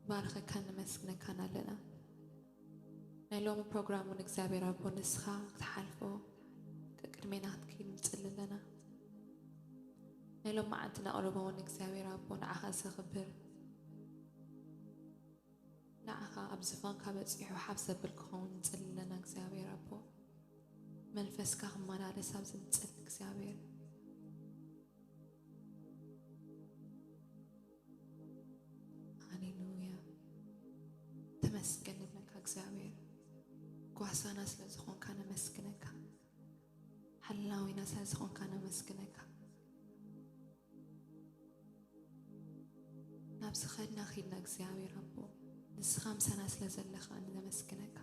ንባርኸካን ነመስግነካን ኣለና። ናይ ሎሚ ፕሮግራም እውን እግዚኣብሔር ኣቦ ንስኻ ክትሓልፎ ቅድሜና ክትከይድ ንጽሊ ኣለና። ናይ ሎም መዓልቲ ነቕርቦ እውን እግዚኣብሔር ኣቦ ንዓኻ ዘኽብር፣ ንዓኻ ኣብ ዝፋንካ በጺሑ ሓፍ ዘብል ክኸውን ንጽሊ ኣለና። እግዚኣብሔር ኣቦ መንፈስካ ክመላለስ ኣብዚ ንጽሊ እግዚኣብሔር። ሃሌሉያ። ተመስገን ንብለካ እግዚኣብሔር። ጓሳና ስለ ዝኾንካ ነመስግነካ። ሓላዊና ስለ ዝኾንካ ነመስግነካ። ናብ ዝኸድና ኺድና እግዚኣብሔር ኣቦ፣ ንስኻ ምሳና ስለ ዘለኻ ነመስግነካ።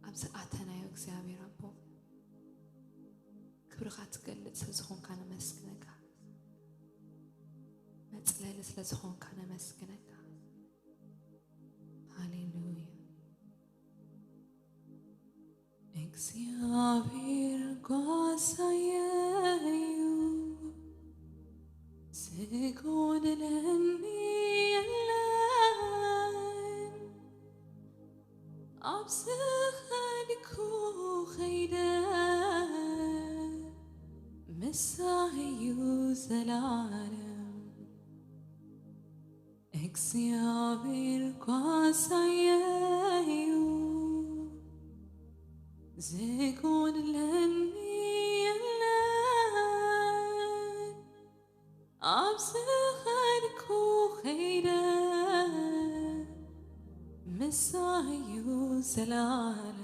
ኣብ ዝኣተናዮ እግዚኣብሔር ኣቦ፣ ክብርኻ ትገልጽ ስለ ዝኾንካ ነመስግነካ። መጽለሊ ስለ ዝኾንካ ነመስግነካ። ሃሌሉያ። እግዚኣብሔር ጓሳየ እዩ፣ ዝጎድለኒ የለን። ኣብ ዝኸድኩ ኸይደ ምሳይ እዩ ዘላለም። እግዚኣብሔር ጓሳየ እዩ፣ ዝጎድለኒ የለን። ኣብ ዝኸድኩ ኸይደ ምሳይ እዩ ዘላለም።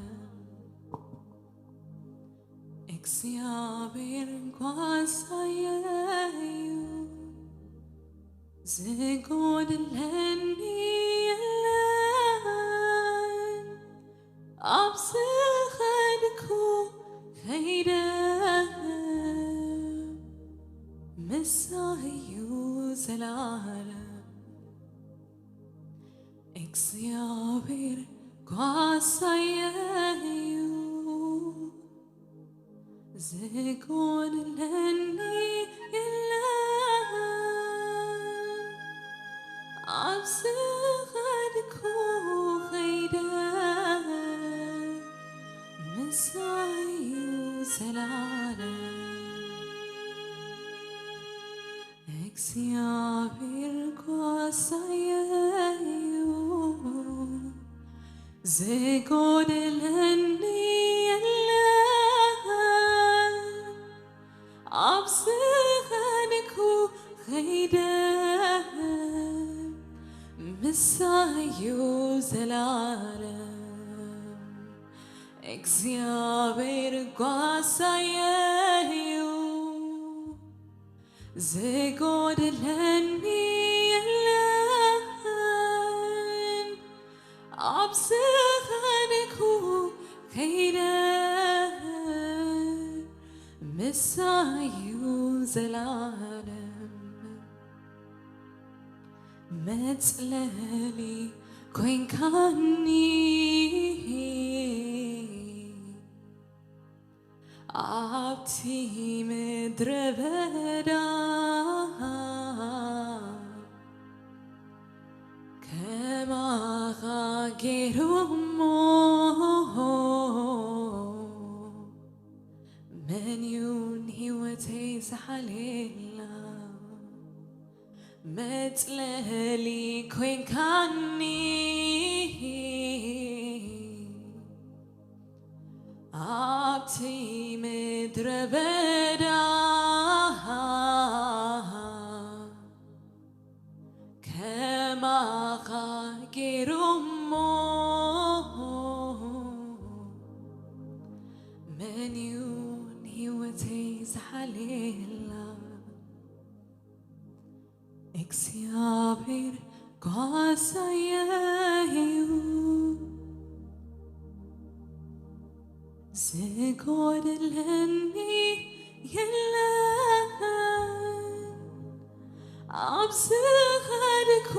እግዚኣብሔር ጓሳየ እዩ፣ ዝጎድለኒ የለን። ኣብ ዝኸድኩ ኸይደ ምሳይ እዩ ዘላለም። እግዚኣብሔር ጓሳየ እዩ፣ ዝጎድለኒ የለን። ኣብ ዝኸድኩ ኸይደ ምሳይ እዩ ዘላለም። እግዚኣብሔር ጓሳየ እዩ፣ ዝጎድለኒ የለን። ኣብ ዝኸድኩ ኸይደ ምሳይ እዩ ዘላለም። እግዚኣብሔር ጓሳየ እዩ፣ ዝጎድለኒ የለን። ኣብ ዝኸድኩ ኸይደ ምሳይ እዩ ዘላለም። መጽለሊ ኮይንካኒ ኣብቲ ምድረ በዳ፣ ከማኻ ገይሩ እሞ መን እዩ ንህይወተይ ዝሓልየላ? መጽለሊ ኮይንካኒ ኣብቲ ምድረ በዳ፣ ከማኻ ገይሩ እሞ መን እዩ ንህይወተይ ዝሓልየላ? እግዚኣብሔር ጓሳየ እዩ፣ ዝጎድለኒ የለን። ኣብ ዝኸድኩ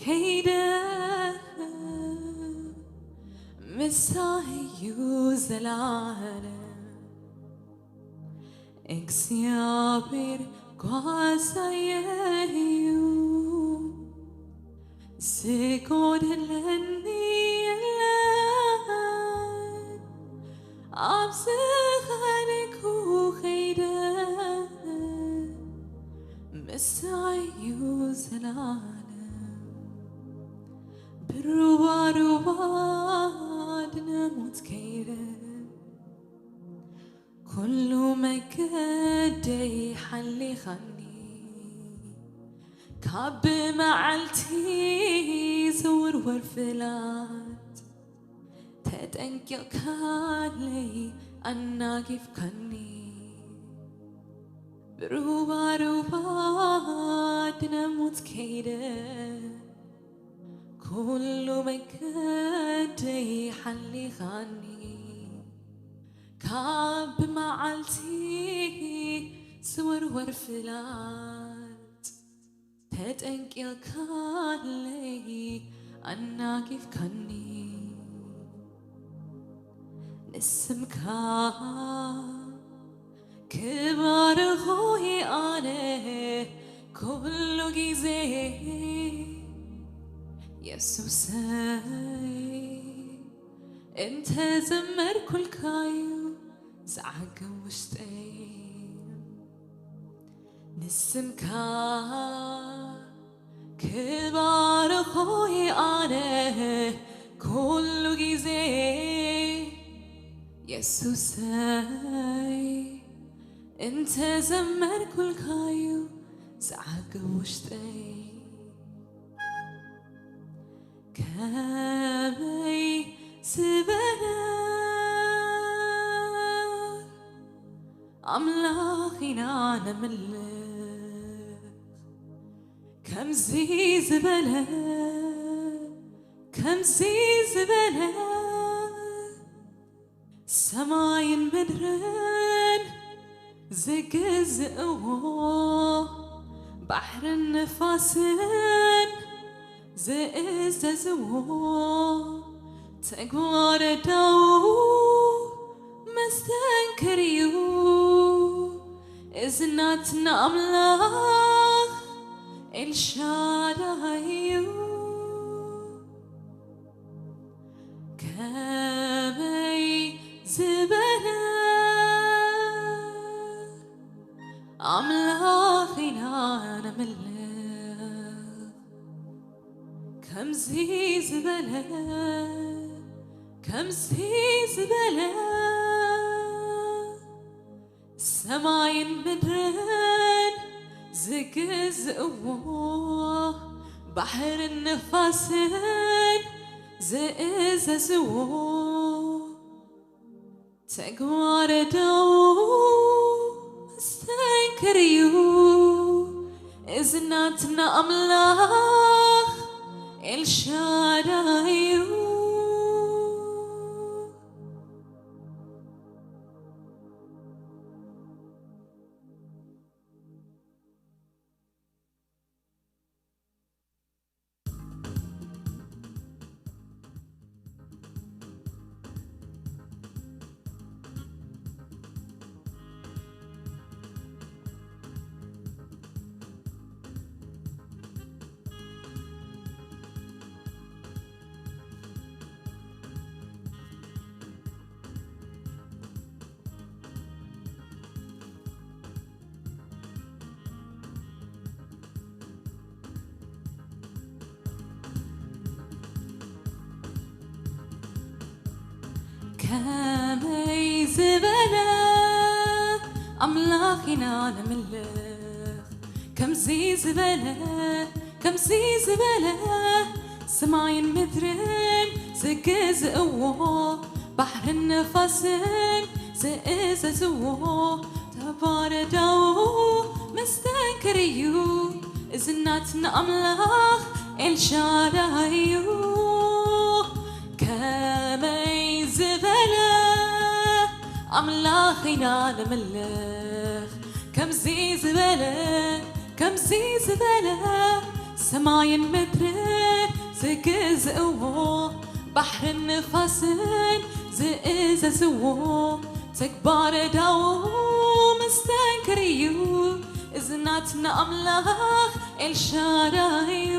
ከይደ ምሳይ እዩ ዘላለም። እግዚኣብሔር ጓሳየ እዩ፣ ዝጎደለኒ የለን፣ ኣብ ዝኸድኩ ከይደ ምሳይ እዩ ዘላለም። ብሩባሩባ ድነ ሞት ከይደ ኩሉ መገደይ ሓሊኻኒ፣ ካብ መዓልቲ ዝውርወር ፍላት ተጠንቂቕካለይ ኣናጊፍካኒ። ብሩባሩባ ድነ ሞት ከይደ ኩሉ መገደይ ሓሊኻኒ፣ ካብ መዓልቲ ዝወርወር ፍላጥ ተጠንቂቕካለይ ኣናጊፍካኒ። ንስምካ ክባርኾ ኣነ ኩሉ ግዜ የሱሰይ፣ እንተ ዘመርኩልካዩ ዝዓግብ ውሽጠይ። ንስምካ ክባርኾ ኣነ ኩሉ ግዜ የሱሰይ፣ እንተ ዘመርኩልካዩ ዝዓግብ ውሽጠይ። ከመይ ዝበለ ኣምላኽ ኢና ነምልኽ፣ ከምዚ ዝበለ፣ ከምዚ ዝበለ ሰማይን ምድርን ዝግዝእዎ፣ ባሕርን ንፋስን ዝእዘዝዎ፣ ተግባረ ዳው መስተንክር እዩ። እዚ ናትና ኣምላኽ ኤልሻዳይ እዩ። ከመይ ዝበለ ኣምላኽ ኢና ነምልኽ፣ ከምዚ ዝበለ፣ ከምዚ ዝበለ ሰማይን ምድርን ዝግዝእዎ፣ ባሕርን ንፋስን ዝእዘዝዎ፣ ተግባረ ዶ መስተንክር እዩ። እዚ ናትና ኣምላኽ ኤልሻዳይ እዩ። ከመይ ዝበለ ኣምላኽ ኢና ነምልኽ፣ ከምዚ ዝበለ፣ ከምዚ ዝበለ ሰማይን ምድርን ዝግዝእዎ፣ ባሕርን ነፋስን ዝእዘዝዎ፣ ተግባረ ዶ መስተንክር እዩ። እዚ ናትና ኣምላኽ ኤልሻዳይ እዩ። ከመይ ዝበለ ኣምላኽ ኢና ነምልኽ፣ ከምዚ ዝበለ፣ ከምዚ ዝበለ ሰማይን ምድርን ዝግዝእዎ፣ ባሕርን ንፋስን ዝእዘዝዎ፣ ተግባረ ዶ መስተንክር እዩ። እዚ ናትና ኣምላኽ ኤልሻዳይ እዩ።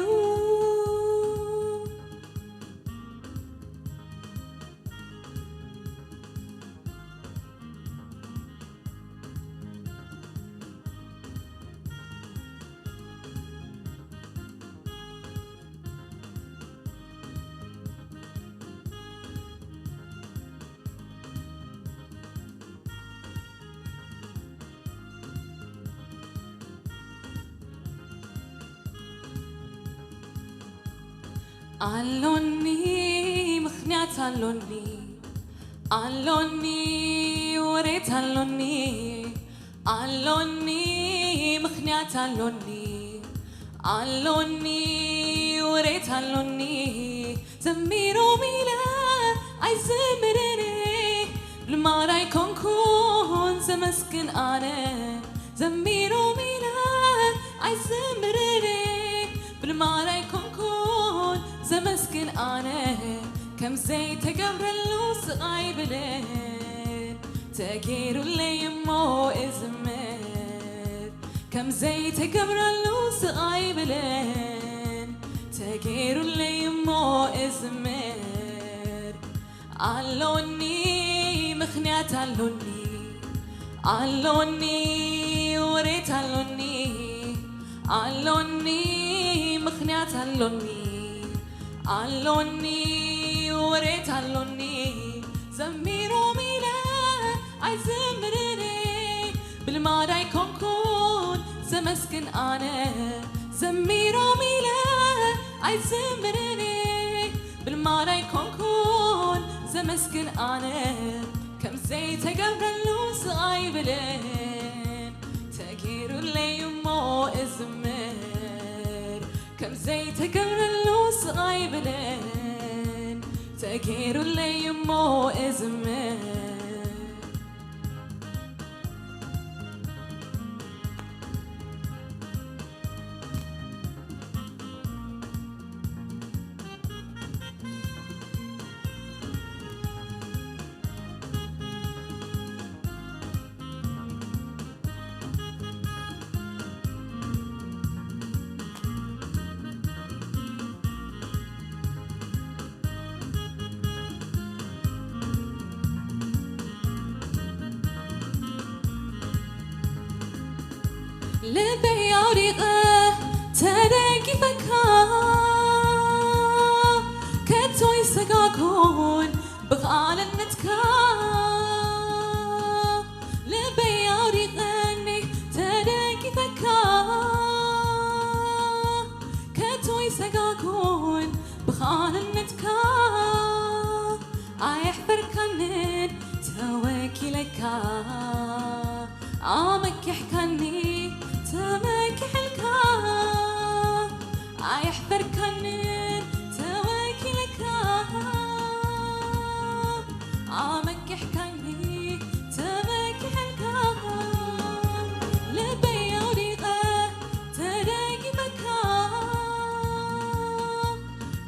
ኣሎኒ፣ ምኽንያት ኣሎኒ፣ ኣሎኒ፣ ወሬት ኣሎኒ፣ ኣሎኒ፣ ምኽንያት ኣሎኒ፣ ኣሎኒ፣ ወሬት ኣሎኒ። ዘሚሮም ኢለ ኣይዝምርን፣ ብልማድ ኣይኮንኩን ዘመስግን ኣነ። ዘሚሮም ኢለ ኣይዝምርን፣ ብልማድ ኣይኮንኩን ዘመስግን ኣነ። ከም ዘይተገብረሉ ስቕ ኣይብልን፣ ተገይሩለይ እሞ እዝምር። ከም ዘይተገብረሉ ስቕ ኣይብልን፣ ተገይሩለይ እሞ እዝምር። ኣሎኒ፣ ምኽንያት ኣሎኒ፣ ኣሎኒ፣ ወሬት ኣሎኒ፣ ኣሎኒ፣ ምኽንያት ኣሎኒ፣ ኣሎኒ፣ ወሬት ኣሎኒ። ዘሚሮም ኢለ ኣይዝምርን፣ ብልማድ ኣይኮንኩን ዘመስግን ኣነ። ዘሚሮም ኢለ ኣይዝምርን፣ ብልማድ ኣይኮንኩን ዘመስግን ኣነ። ከም ዘይተገብረሉ ስቕ ኣይብልን፣ ተገይሩለይ እሞ እዝምር። ከም ዘይተገብረሉ ስቕ ኣይብልን፣ ተገይሩለይ እሞ እዝምር። ልበይ ኣውዲቐ ተደጊፈካ፣ ከቶ ይሰጋጎን ብቓልነትካ። ልበይ ኣውዲቐኒ ተደጊፈካ፣ ከቶ ይሰጋጎን ብቓልነትካ። ኣየሕፈርካንን ተወኪለካ፣ ኣመኪሕካኒ ተመኪሐልካ። ኣየሕፈርካንን ተወኪለካ፣ ኣመኪሕካኒ ተመኪሐልካ። ልበይ ኣውዲቐ ተደጊፈካ፣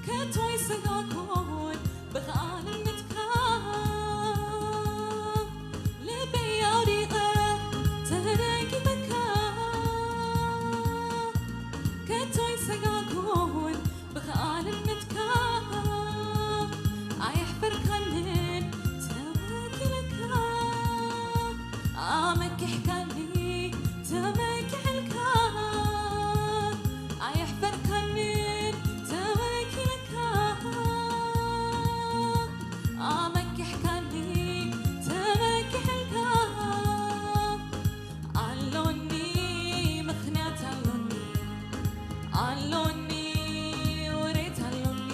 ከቶ ይሰጋጎን ብኻልነትካ። ልበይ ኣውዲቐ ተደጊፈካ፣ ከቶ ይሰጋጎን ብኻልነትካ። ኣየሕፈርካንን ተወኪለካ፣ ኣመኪሕካኒ ተመኪሐልካ። ኣየሕፈርካንን ተወኪለካ፣ ኣመኪሕካኒ ተመኪሐልካ። ኣሎኒ፣ ምኽንያት ኣሎኒ፣ ኣሎኒ፣ ወሬት ኣሎኒ፣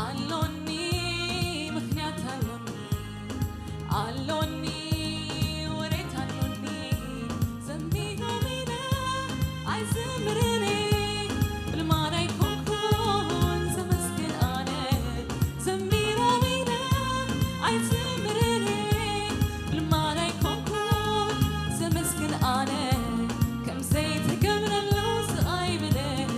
ኣሎኒ፣ ምኽንያት ኣሎኒ፣ ኣሎኒ፣ ወሬት ኣሎኒ። ዘሚሮም ኢለ ኣይዝምርን፣ ብልማድ ኣይኮንኩን ዘመስግን ኣነ። ዘሚሮም ኢለ ኣይዝምርን፣ ብልማድ ኣይኮንኩን ዘመስግን ኣነ። ከም ዘይተገብረሉ ስቕ ኣይብልን፣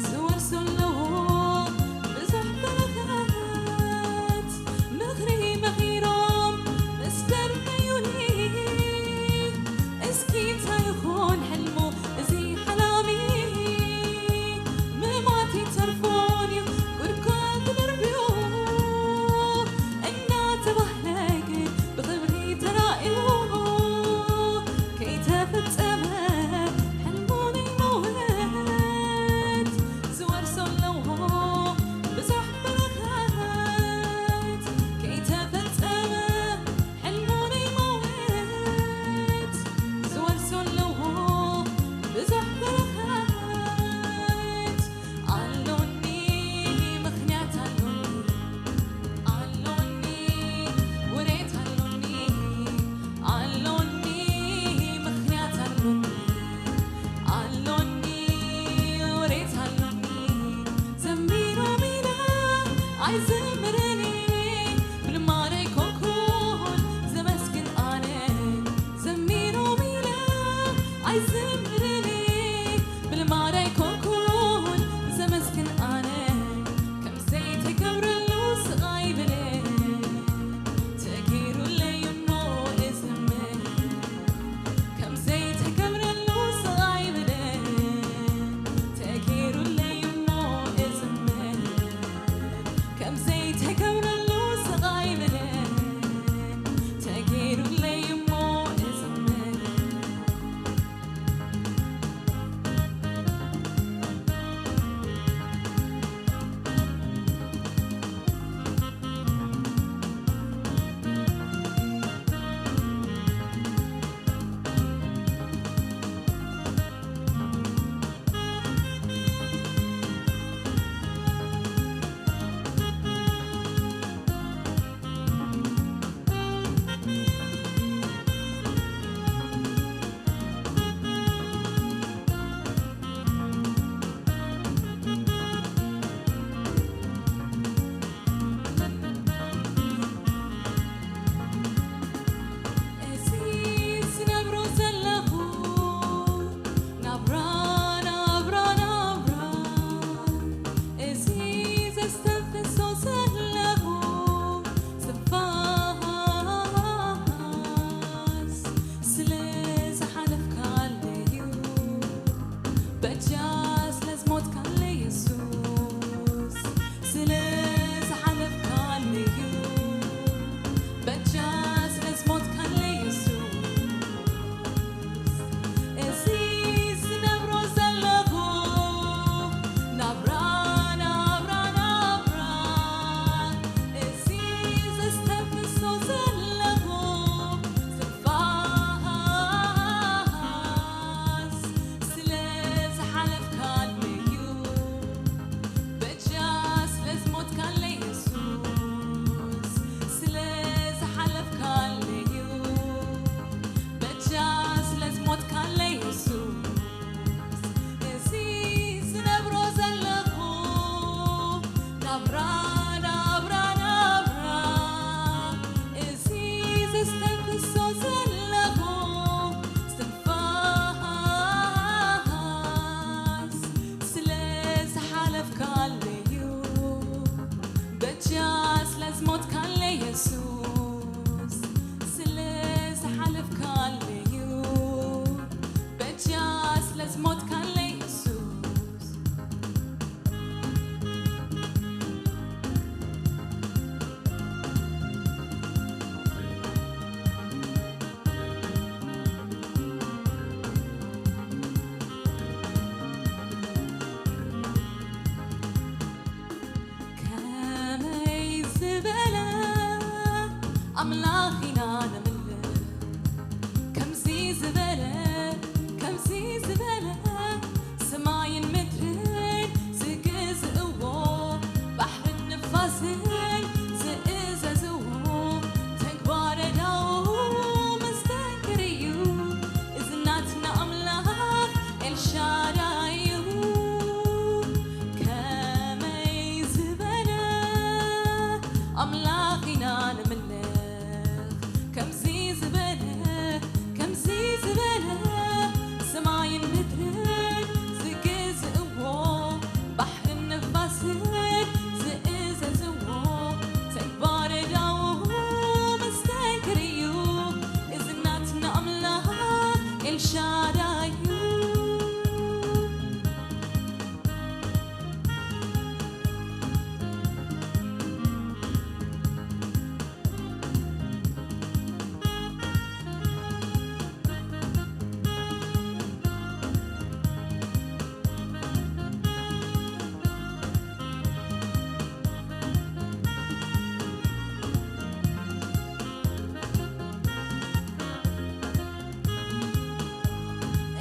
ዝወርሶ ኣለዎ ብዙሕ በረኸት። ምኽሪ መኺሮም ምስ ደርበዩኒ፣ እስኪ እንታይ ይኾን ሕልሙ እዚ ሓላሚ? ምማት ይተርፎን እዩ ጉድጓድ ተደርብዩ፣ እናተባህለ ግን ብኽብሪ ተራእዩ። ከይተፈጸመ ሕልሙ ናይ መውት፣ ዝወርሶ ኣለዎ ብዙሕ በረኸት። ከይተፈጸመ ሕልሙ ናይ መውት፣ ዝወርሶ ኣለዎ ብዙሕ በረኸት። ኣሎኒ፣ ምኽንያት ኣሎኒ፣ ኣሎኒ፣ ውሬት ኣሎኒ፣ ኣሎኒ፣ ምኽንያት ኣሎኒ፣ ኣሎኒ፣ ውሬት ኣሎኒ። ዘሚሮም ኢለ ኣይዝምርን፣ ብልማደይ ኮንኩን ዘመስግን ኣነ። ዘሚሮም ኢለ ኣይዝምርን፣ ብልማደይ ኮንኩን ዘመስግን ኣነ። ከም ዘይተገብረሉ ስቕ ኣይብልን፣ ተገይሩለይ እሞ እዝምር። ከም ዘይተገብረሉ ስቕ ኣይብልን፣ ተገይሩለይ እሞ እዝምር። ከም ዘይተገብረሉ ስቕ ኣይብልን፣ ተገይሩለይ እሞ እዝምር።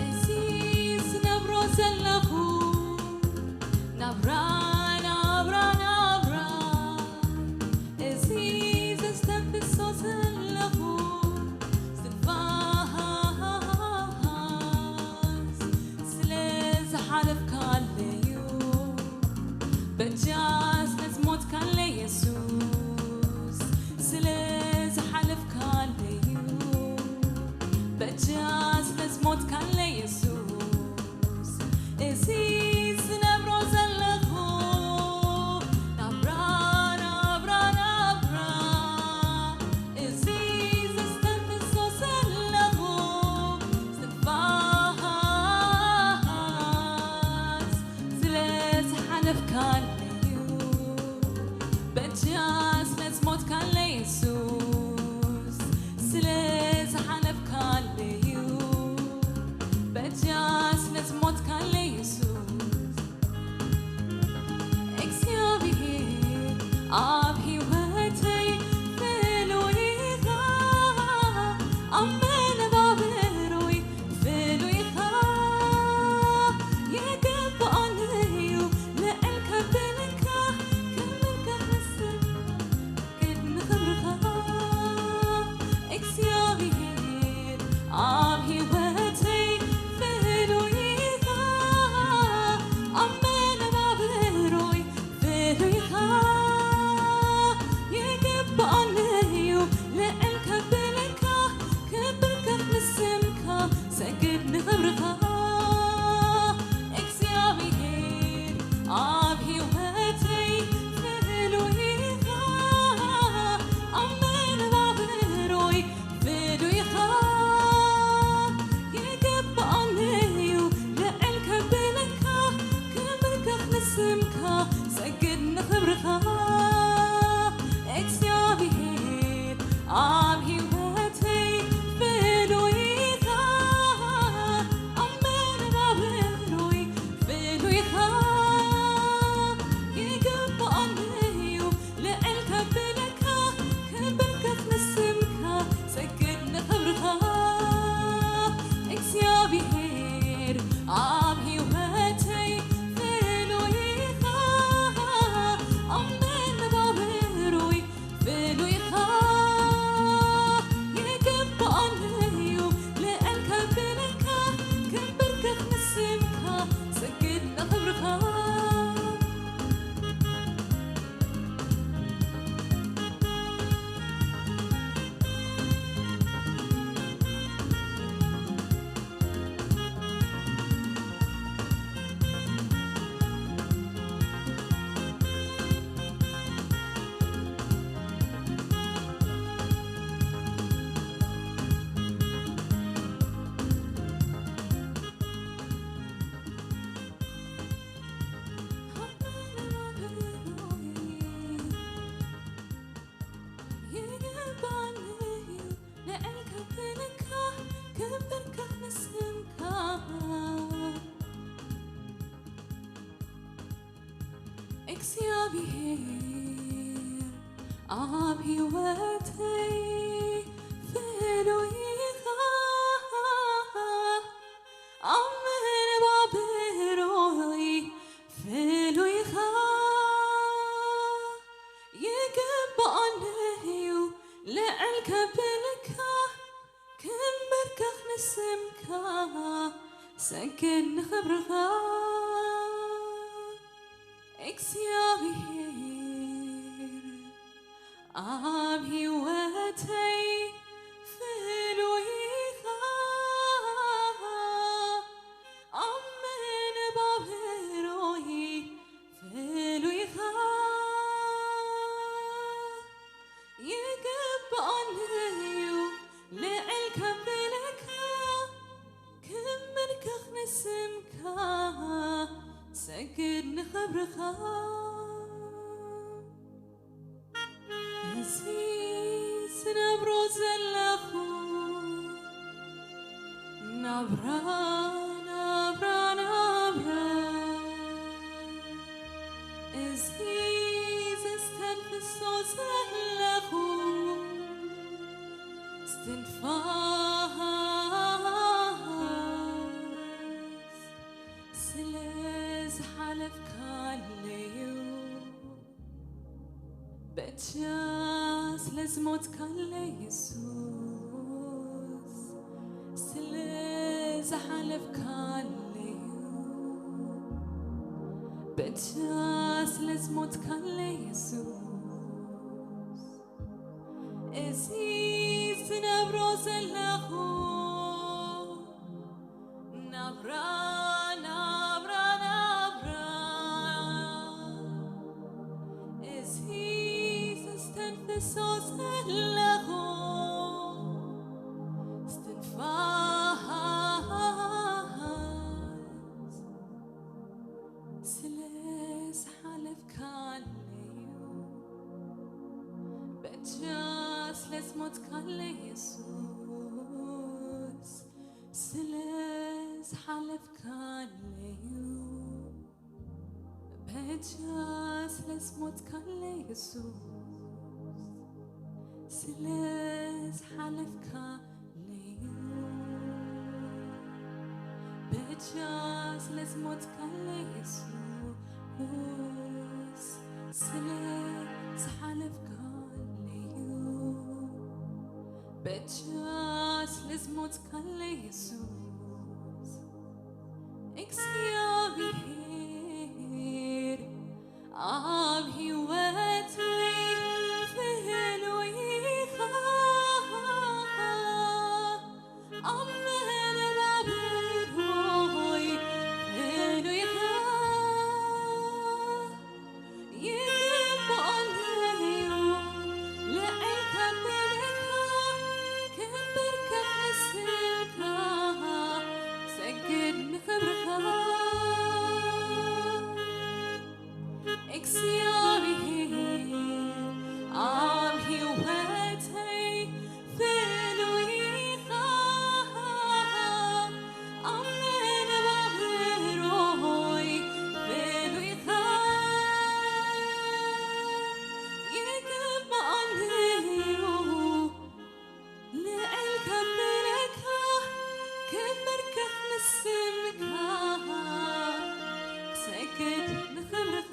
እዚ ዝነብሮ ዘለኹ ናብራ፣ ናብራ፣ ናብራ፣ እዚ ዘስተንፍሶ ዘለኹ ትንፋስ ስለ ዝሓለፍካለዩ፣ በጃ ስለ ዝሞትካለ የሱስ፣ ስለ ዝሓለፍካለዩ፣ በጃ ስለ ዝሞትካለ የሱስ፣ እዚ ዝነብሮ ዘለኹ ናብራ፣ ናብራ፣ ናብራ፣ እዚ ዘስተንፍሶ ዘለኹ ትንፋስ ስለ ዝሓለፍካለዩ፣ በጃ ስለ ዝሞትካለ የሱስ፣ ስለ ዝሓለፍካለዩ፣ በጃ ስለ ዝሞትካለ የሱስ። እግዚኣብሔር ኣብ ህይወተይ ፍሉይ ኢኻ፣ ኣብ መነባብሮይ ፍሉይ ኢኻ። ይግብኣኒ እዩ ልዕል ከብለካ፣ ክብር ከመስል ግን ንኽብርኻ እግዚኣብሔር ኣብ ህይወተይ ፍሉይ ኢኻ፣ ኣብ መነባብሮይ ፍሉይ ኢኻ። ይግብኣኒ እዩ ልዕል ከብለካ፣ ክብር ከፍ ንስምካ፣ ሰግድ ንኽብርኻ እግዚኣብሔር ኣብ ህይወተይ ፍሉይ ኢኻ፣ ኣብ መነባብሮይ ፍሉይ ኢኻ። ይግብኣኒ እዩ ልዕል ከብለካ፣ ክብር ከፍ ንስምካ፣ ሰግድ ንኽብርኻ እግዚኣብሔር ኣብ ህይወተይ ፍሉይ ኢኻ፣ ኣብ መነባብሮይ ፍሉይ ኢኻ። ይግብኣኒ እዩ ልዕል ከብለካ፣ ክብር ከፍ ንስምካ፣ ሰግድ ንኽብርኻ እግዚኣብሔር ኣብ ህይወተይ ፍሉይ ኢኻ፣ ኣብ መነባብሮይ ፍሉይ ኢኻ። ይግብኣኒ እዩ ልዕል ከብለካ፣ ክብር ከፍ ንስምካ፣ ሰግድ ንኽብርኻ እግዚኣብሔር ኣብ ህይወተይ ፍሉይ ኢኻ፣ ኣብ መነባብሮይ ፍሉይ ኢኻ። ይግብኣኒ እዩ ልዕል ከብለካ፣ ክንበርከኽ ንስምካ፣ ሰግድ ንኽብርኻ እግዚኣብሔር። ኣብ ህይወተይ ፍሉይ ኢኻ፣ ኣብ መነባብሮይ ፍሉይ ኢኻ። ይግብኣኒ እዩ ልዕል ከብለካ፣ ክብር ስምካ ሰግድ ንኽብርኻ። እዚ ዝነብሮ ዘለኹ ናብራ፣ ናብራ፣ ናብራ፣ እዚ ዘስተንፍሶ ዘለኹ እስትንፋስ ስለ ዝሓለፍካለዩ፣ በጃ ስለ ዝሞትካለይ የሱስ፣ ስለ ዝሓለፍካለዩ፣ በጃ ስለ ዝሞትካለይ የሱስ፣ እዚ ዝነብሮ ዘለኹ ናብራ፣ ናብራ፣ ናብራ፣ እዚ ዘስተንፍሶ ዘለኹ እስትንፋስ ስለ ዝሓለፍካለዩ፣ በጃ ስለ ዝሞትካለይ የሱስ፣ ስለ ዝሓለፍካለዩ፣ በጃ ስለ ዝሞትካለይ የሱስ፣ ስለ ዝሓለፍካለዩ፣ በጃ ስለ ዝሞትካለይ የሱስ፣ ስለ ዝሓለፍካለዩ፣ በጃ ስለ ዝሞትካለይ የሱስ፣ እግዚኣብሔር ኣብ ህይወተይ ፍሉይ ኢኻ። ኣብ መነባብሮይ ፍሉይ ኢኻ። ይግባኣኒ እዩ ልዕል ከብለካ፣ ክምብርከኽ ንስምካ፣ ክሰግድ ንኽብርኻ። እግዚኣብሔር ኣብ ህይወተይ ፍሉይ ኢኻ፣ ኣብ መነባብሮይ ፍሉይ ኢኻ። ይግባኣኒ እዩ ልዕል ከብለካ፣ ክምብርከኽ ንስምካ፣ ክሰግድ ንኽብርኻ።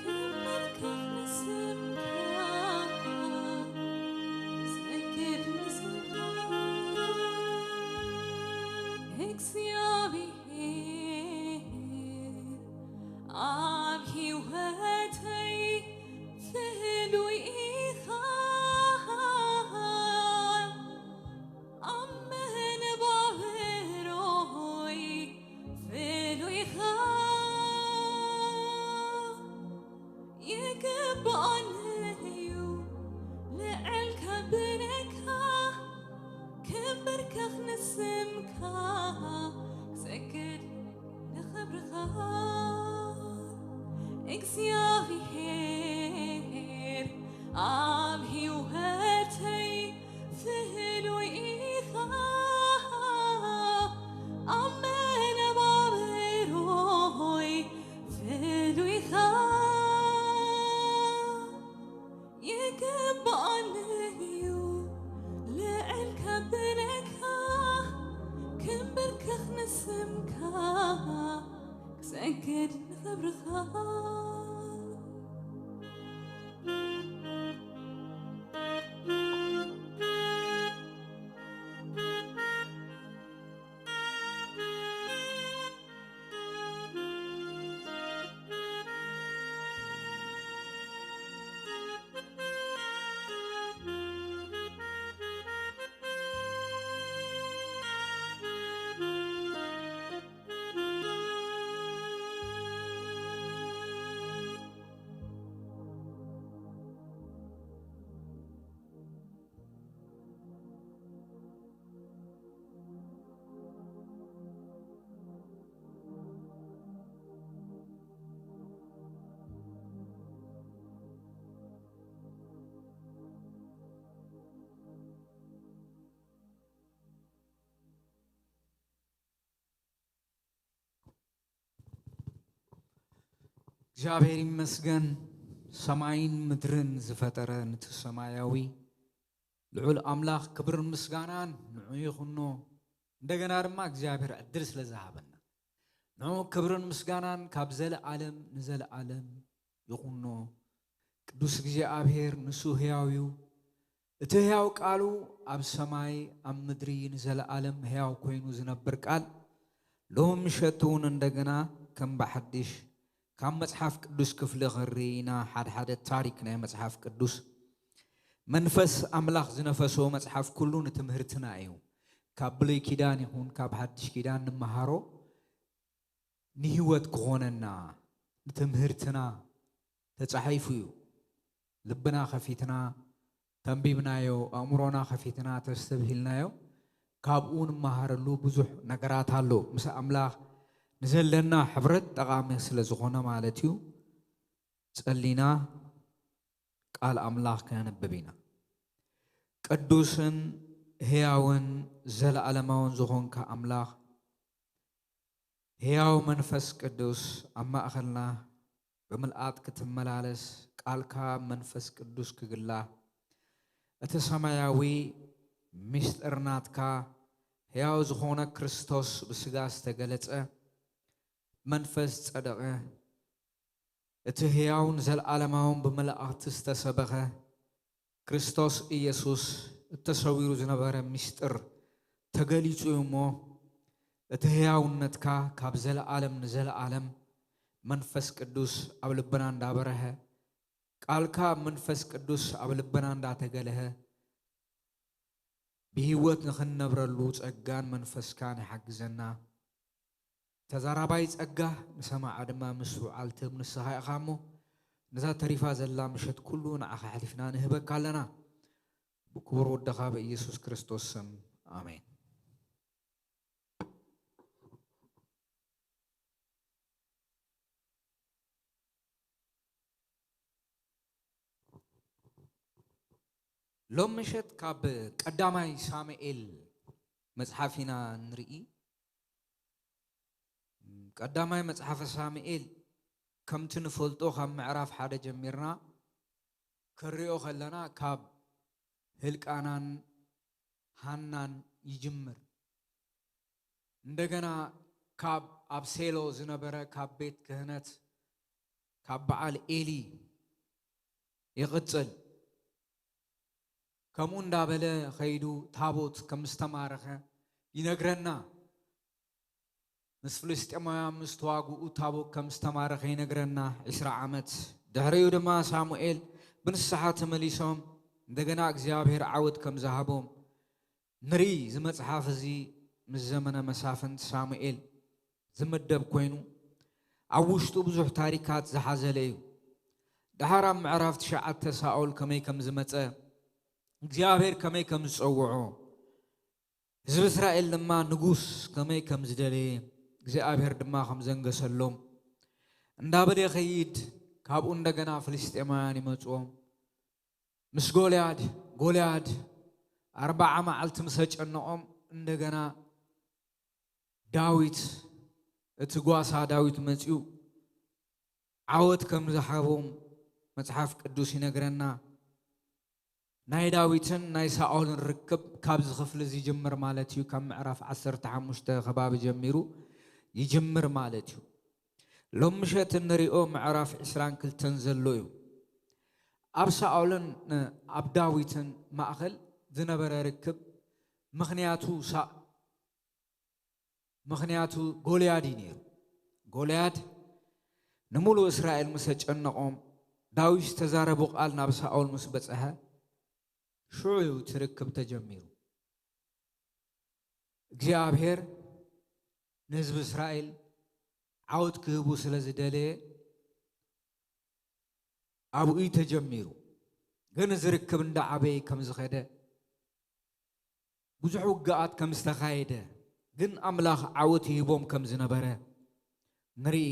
ክምብርከኽ ንስምካ፣ ክሰግድ ንስምካ። እግዚኣብሔር ኣብ ህይወተይ ፍሉይ ኢኻ፣ ኣብ መነባብሮይ ፍሉይ ኢኻ። ይግባኣኒ እዩ ልዕል ከብለካ፣ ክምብርከኽ ንስምካ፣ ክሰግድ ንኽብርኻ። እግዚኣብሔር ኣብ ህይወተይ ፍሉይ ኢኻ፣ ኣብ መነባብሮይ ፍሉይ ኢኻ። ይግባኣኒ እዩ ልዕል ከብለካ፣ ክምብርከኽ ንስምካ፣ ክሰግድ ንኽብርኻ። እግዚኣብሔር ይመስገን፣ ሰማይን ምድርን ዝፈጠረ፣ ነቲ ሰማያዊ ልዑል ኣምላኽ ክብርን ምስጋናን ንዑ ይኹኖ። እንደገና ድማ እግዚኣብሔር ዕድል ስለ ዝሃበና፣ ንዑ ክብርን ምስጋናን ካብ ዘለኣለም ንዘለኣለም ይኹኖ። ቅዱስ እግዚኣብሔር ንሱ ህያው እዩ። እቲ ህያው ቃሉ ኣብ ሰማይ ኣብ ምድሪ ንዘለኣለም ህያው ኮይኑ ዝነብር ቃል፣ ሎም ምሸት እውን እንደገና ከም ብሓድሽ ካብ መጽሓፍ ቅዱስ ክፍሊ ክንርኢ ኢና። ሓድሓደ ታሪክ ናይ መጽሓፍ ቅዱስ፣ መንፈስ ኣምላኽ ዝነፈሶ መጽሓፍ ኩሉ ንትምህርትና እዩ። ካብ ብሉይ ኪዳን ይኹን ካብ ሓድሽ ኪዳን ንመሃሮ፣ ንህይወት ክኾነና፣ ንትምህርትና ተጻሒፉ እዩ። ልብና ከፊትና ተንቢብናዮ፣ ኣእምሮና ከፊትና ተስተብሂልናዮ፣ ካብኡ ንመሃረሉ ብዙሕ ነገራት ኣሎ። ምስ ኣምላኽ ንዘለና ሕብረት ጠቓሚ ስለ ዝኾነ ማለት እዩ። ጸሊና ቃል ኣምላኽ ከነንብብ ኢና። ቅዱስን ህያውን ዘለኣለማውን ዝኾንካ ኣምላኽ፣ ህያው መንፈስ ቅዱስ ኣብ ማእኸልና ብምልኣት ክትመላለስ፣ ቃልካ መንፈስ ቅዱስ ክግላ፣ እቲ ሰማያዊ ምስጢር ናትካ፣ ህያው ዝኾነ ክርስቶስ ብስጋ ዝተገለጸ፣ መንፈስ ጸደቐ፣ እቲ ህያውን ዘለኣለማውን ብመላእኽቲ ዝተሰበኸ ክርስቶስ ኢየሱስ፣ እተሰዊሩ ዝነበረ ምስጢር ተገሊጹ እዩ እሞ፣ እቲ ህያውነትካ ካብ ዘለኣለም ንዘለኣለም መንፈስ ቅዱስ ኣብ ልብና እንዳበረሀ፣ ቃልካ መንፈስ ቅዱስ ኣብ ልብና እንዳተገለሀ፣ ብህይወት ንኽንነብረሉ ጸጋን መንፈስካን ይሓግዘና። ተዛራባይ ጸጋ፣ ንሰማዓ ድማ ምስትውዓል ትህብ ንስኻ ኢኻ እሞ፣ ነዛ ተሪፋ ዘላ ምሸት ኩሉ ንዓኻ ኣሕሊፍና ንህበካ ኣለና። ብክቡር ወድኻ ብኢየሱስ ክርስቶስ ስም፣ ኣሜን። ሎም ምሸት ካብ ቀዳማይ ሳሙኤል መጽሓፍ ኢና ንርኢ። ቀዳማይ መጽሓፈ ሳሙኤል ከምቲ ንፈልጦ ካብ ምዕራፍ ሓደ ጀሚርና ክንሪኦ ከለና ካብ ህልቃናን ሃናን ይጅምር። እንደገና ካብ ኣብ ሴሎ ዝነበረ ካብ ቤት ክህነት ካብ በዓል ኤሊ ይቕጽል። ከምኡ እንዳበለ ኸይዱ ታቦት ከም ዝተማረኸ ይነግረና። ምስ ፍልስጤማውያን ምስ ተዋግኡ ታቦት ከም ዝተማረኸ ይነግረና። ዕስራ ዓመት ድሕሪኡ ድማ ሳሙኤል ብንስሓ ተመሊሶም እንደገና እግዚኣብሔር ዓወት ከም ዝሃቦም ንርኢ። እዚ መጽሓፍ እዚ ምስ ዘመነ መሳፍንት ሳሙኤል ዝምደብ ኮይኑ፣ ኣብ ውሽጡ ብዙሕ ታሪካት ዝሓዘለ እዩ። ደሓር ኣብ ምዕራፍ ትሽዓተ ሳኦል ከመይ ከም ዝመጸ፣ እግዚኣብሔር ከመይ ከም ዝጸውዖ፣ ህዝቢ እስራኤል ድማ ንጉስ ከመይ ከም ዝደለየ፣ እግዚኣብሔር ድማ ከም ዘንገሰሎም እንዳበለ ይኸይድ። ካብኡ እንደገና ፍልስጤማውያን ይመጽዎም። ምስ ጎልያድ፣ ጎልያድ ኣርባዓ መዓልቲ ምስ ኣጨነቖም፣ እንደገና ዳዊት፣ እቲ ጓሳ ዳዊት መጺኡ ዓወት ከም ዝሃቦም መጽሓፍ ቅዱስ ይነግረና። ናይ ዳዊትን ናይ ሳኦልን ርክብ ካብዚ ክፍሊ እዚ ይጅምር ማለት እዩ። ካብ ምዕራፍ ዓሰርተ ሓሙሽተ ከባቢ ጀሚሩ ይጅምር ማለት እዩ። ሎም ምሸት እንሪኦ ምዕራፍ ዕስራን ክልተን ዘሎ እዩ። ኣብ ሳኦልን፣ እ፣ ኣብ ዳዊትን ማእኸል ዝነበረ ርክብ ምኽንያቱ ሳ-፣ ምኽንያቱ ጎልያድ እዩ ነይሩ። ጎልያድ ንምሉእ እስራኤል ምስ ኣጨነቖም፣ ዳዊት ዝተዛረቦ ቃል ናብ ሳኦል ምስ በጽሐ፣ ሽዑ እዩ እቲ ርክብ ተጀሚሩ። እግዚኣብሔር ንህዝቢ እስራኤል ዓወት ክህቡ ስለ ዝደለየ ኣብኡ እዩ ተጀሚሩ። ግን እዚ ርክብ እንዳዓበየ ከም ዝኸደ፣ ብዙሕ ውግኣት ከም ዝተኻየደ፣ ግን ኣምላኽ ዓወት ይህቦም ከም ዝነበረ ንርኢ።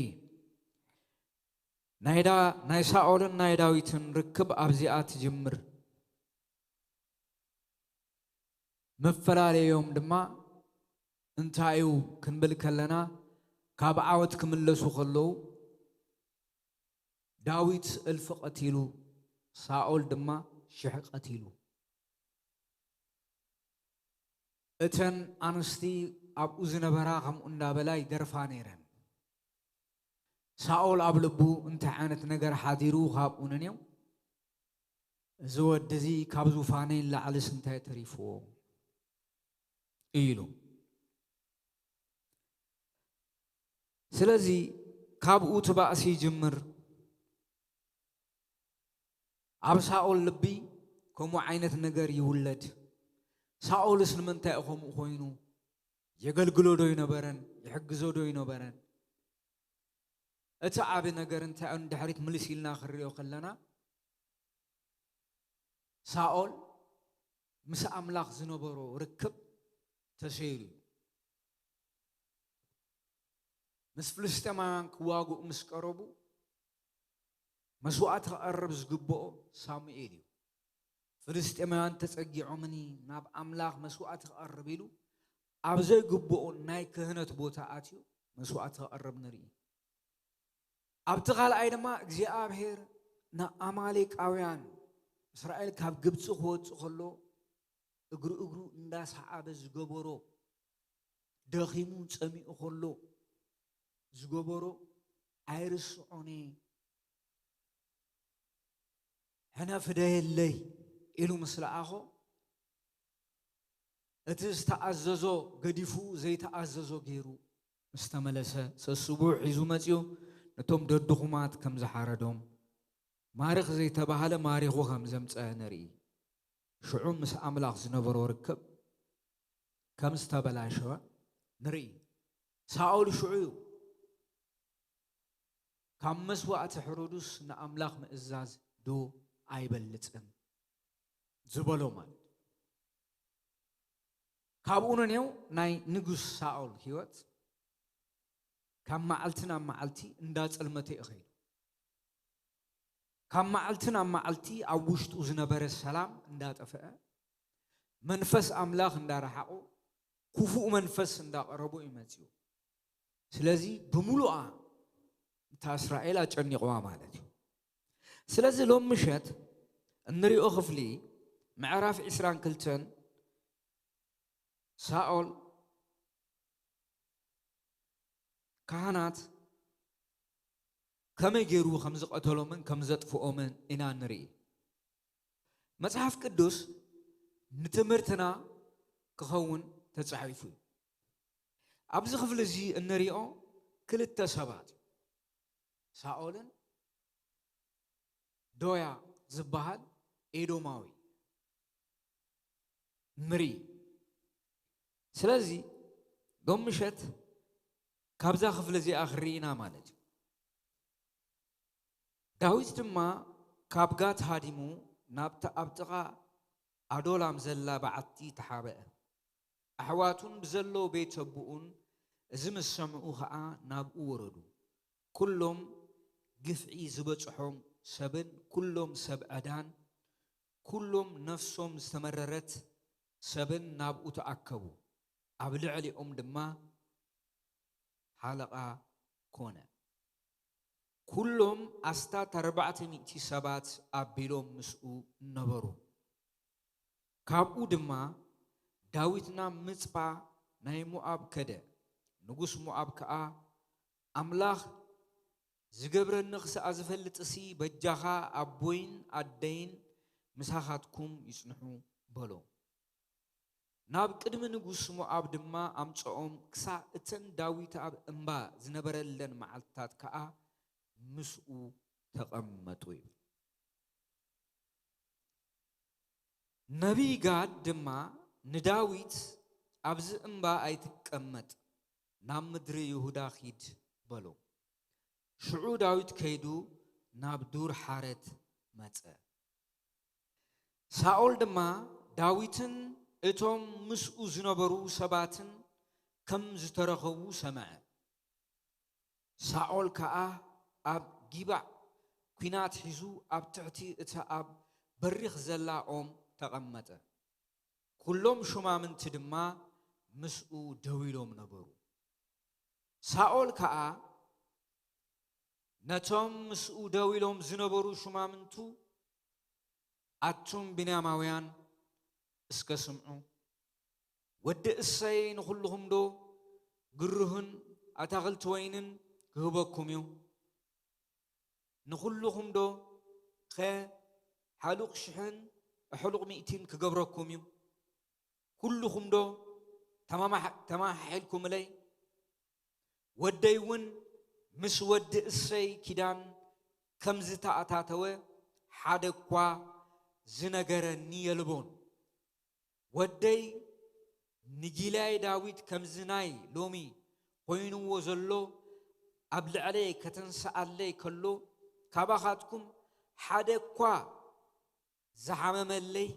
ናይ ዳ-፣ ናይ ሳኦልን ናይ ዳዊትን ርክብ ኣብዚኣ ትጅምር። መፈላለዮም ድማ እንታይ እዩ ክንብል ከለና፣ ካብ ዓወት ክምለሱ ከለዉ፣ ዳዊት እልፊ ቀቲሉ፣ ሳኦል ድማ ሽሕ ቀቲሉ። እተን ኣንስቲ ኣብኡ ዝነበራ ከምኡ እንዳበላ ይደርፋ ነይረን። ሳኦል ኣብ ልቡ እንታይ ዓይነት ነገር ሓዲሩ ካብኡ ንኔው፣ "እዚ ወዲ እዚ ካብ ዙፋነይ ንላዕልስ እንታይ ተሪፍዎ?" ኢሉ። ስለዚ ካብኡ እቲ ባእሲ ይጅምር። ኣብ ሳኦል ልቢ ከምኡ ዓይነት ነገር ይውለድ። ሳኦልስ ንምንታይ እዩ ከምኡ ኮይኑ? የገልግሎ ዶ ይነበረን? ይሕግዞ ዶ ይነበረን? እቲ ዓቢ ነገር እንታይ እዩ? ንድሕሪት ምልስ ኢልና ክንሪኦ ከለና፣ ሳኦል ምስ ኣምላኽ ዝነበሮ ርክብ ተሰይሩ እዩ። ምስ ፍልስጤማውያን ክዋግኡ ምስ ቀረቡ፣ መስዋእቲ ክቐርብ ዝግብኦ ሳሙኤል እዩ። ፍልስጤማውያን ተጸጊዖምኒ፣ ናብ ኣምላኽ መስዋእቲ ክቐርብ ኢሉ ኣብ ዘይግብኦ ናይ ክህነት ቦታ ኣትዩ መስዋእቲ ክቐርብ ንርኢ። ኣብቲ ካልኣይ ድማ እግዚኣብሔር ንኣማሌቃውያን እስራኤል ካብ ግብፂ ክወፅእ ከሎ እግሩ እግሩ እንዳሰዓበ ዝገበሮ፣ ደኺሙ ጸሚኡ ከሎ ዝገበሮ ኣይርስዖን እየ፣ ሕነ ፍደየለይ ኢሉ ምስ ለኣኾ፣ እቲ ዝተኣዘዞ ገዲፉ ዘይተኣዘዞ ገይሩ ምስ ተመለሰ፣ ሰስቡ ሒዙ መጺኡ ነቶም ደድኹማት ከም ዝሓረዶም፣ ማርኽ ዘይተባህለ ማሪኹ ከም ዘምጸአ ንርኢ። ሽዑ ምስ ኣምላኽ ዝነበሮ ርክብ ከም ዝተበላሸወ ንርኢ። ሳኦል ሽዑ እዩ ካብ መስዋእቲ ሕሩዱስ ንኣምላኽ ምእዛዝ ዶ ኣይበልጽን ዝበሎ ማለት እዩ። ካብኡ ንኔው ናይ ንጉስ ሳኦል ህይወት ካብ መዓልቲ ናብ መዓልቲ እንዳጸልመተ እዩ ኸይዱ። ካብ መዓልቲ ናብ መዓልቲ ኣብ ውሽጡ ዝነበረ ሰላም እንዳጠፍአ፣ መንፈስ ኣምላኽ እንዳረሓቑ፣ ክፉእ መንፈስ እንዳቐረቡ እዩ መጺኡ። ስለዚ ብምሉኣ እታ እስራኤል ኣጨኒቕዋ ማለት እዩ። ስለዚ ሎም ምሸት እንሪኦ ክፍሊ ምዕራፍ ዕስራን ክልተን ሳኦል ካህናት ከመይ ገይሩ ከም ዝቐተሎምን ከም ዘጥፍኦምን ኢና ንርኢ። መጽሓፍ ቅዱስ ንትምህርትና ክኸውን ተጻሒፉ እዩ። ኣብዚ ክፍሊ እዚ እንሪኦ ክልተ ሰባት እዩ። ሳኦልን ዶያ ዝበሃል ኤዶማዊ ንርኢ። ስለዚ ሎም ምሸት ካብዛ ክፍሊ እዚኣ ክርኢ ኢና ማለት እዩ። ዳዊት ድማ ካብ ጋት ሃዲሙ ናብቲ ኣብ ጥቓ ኣዶላም ዘላ በዓቲ ተሓብአ። ኣሕዋቱን ብዘሎ ቤት ኣቦኡን እዚ ምስ ሰምዑ ኸኣ ናብኡ ወረዱ። ኩሎም ግፍዒ ዝበጽሖም ሰብን ኩሎም ሰብ ዕዳን፣ ኩሎም ነፍሶም ዝተመረረት ሰብን ናብኡ ተኣከቡ። ኣብ ልዕሊኦም ድማ ሓለቓ ኮነ። ኩሎም ኣስታት ኣርባዕተ ሚእቲ ሰባት ኣቢሎም ምስኡ ነበሩ። ካብኡ ድማ ዳዊት ናብ ምጽጳ ናይ ሞኣብ ከደ። ንጉስ ሞኣብ ከኣ፣ "ኣምላኽ ዝገብረኒ ክሳኣ ዝፈልጥሲ፣ በጃኻ ኣቦይን ኣደይን ምሳኻትኩም ይጽንሑ" በሎ። ናብ ቅድሚ ንጉስ ሞኣብ ድማ ኣምጽኦም፣ ክሳዕ እተን ዳዊት ኣብ እምባ ዝነበረለን መዓልትታት ከኣ ምስኡ ተቐመጡ ይብል። ነቢይ ጋድ ድማ ንዳዊት፣ "ኣብዚ እምባ ኣይትቀመጥ፣ ናብ ምድሪ ይሁዳ ኪድ" በሎ። ሽዑ ዳዊት ከይዱ ናብ ዱር ሓረት መጸ። ሳኦል ድማ ዳዊትን እቶም ምስኡ ዝነበሩ ሰባትን ከም ዝተረኸቡ ሰምዐ። ሳኦል ከኣ ኣብ ጊባዕ ኲናት ሒዙ ኣብ ትሕቲ እታ ኣብ በሪኽ ዘላ ኦም ተቐመጠ። ኩሎም ሹማምንቲ ድማ ምስኡ ደው ኢሎም ነበሩ። ሳኦል ከኣ ነቶም ምስኡ ደው ኢሎም ዝነበሩ ሹማምንቱ፣ ኣቱም ብንያማውያን እስከ ስምዑ፣ ወዲ እሰይ ንኹልኹም ዶ ግርሁን ኣታኽልቲ ወይንን ክህበኩም እዩ? ንኹልኹም ዶ ኸ ሓሉቕ ሽሕን ኣሕሉቕ ሚእቲን ክገብረኩም እዩ? ኩልኹም ዶ ተማማሕ-፣ ተማሓሒልኩምለይ? ወደይ እውን ምስ ወዲ እሰይ ኪዳን ከም ዝተኣታተወ ሓደ እኳ ዝነገረኒ የልቦን። ወደይ ንጊላይ ዳዊት ከምዚ ናይ ሎሚ ኮይንዎ ዘሎ ኣብ ልዕለይ ከተንስኣለይ ከሎ፣ ካባኻትኩም ሓደ እኳ ዝሓመመለይ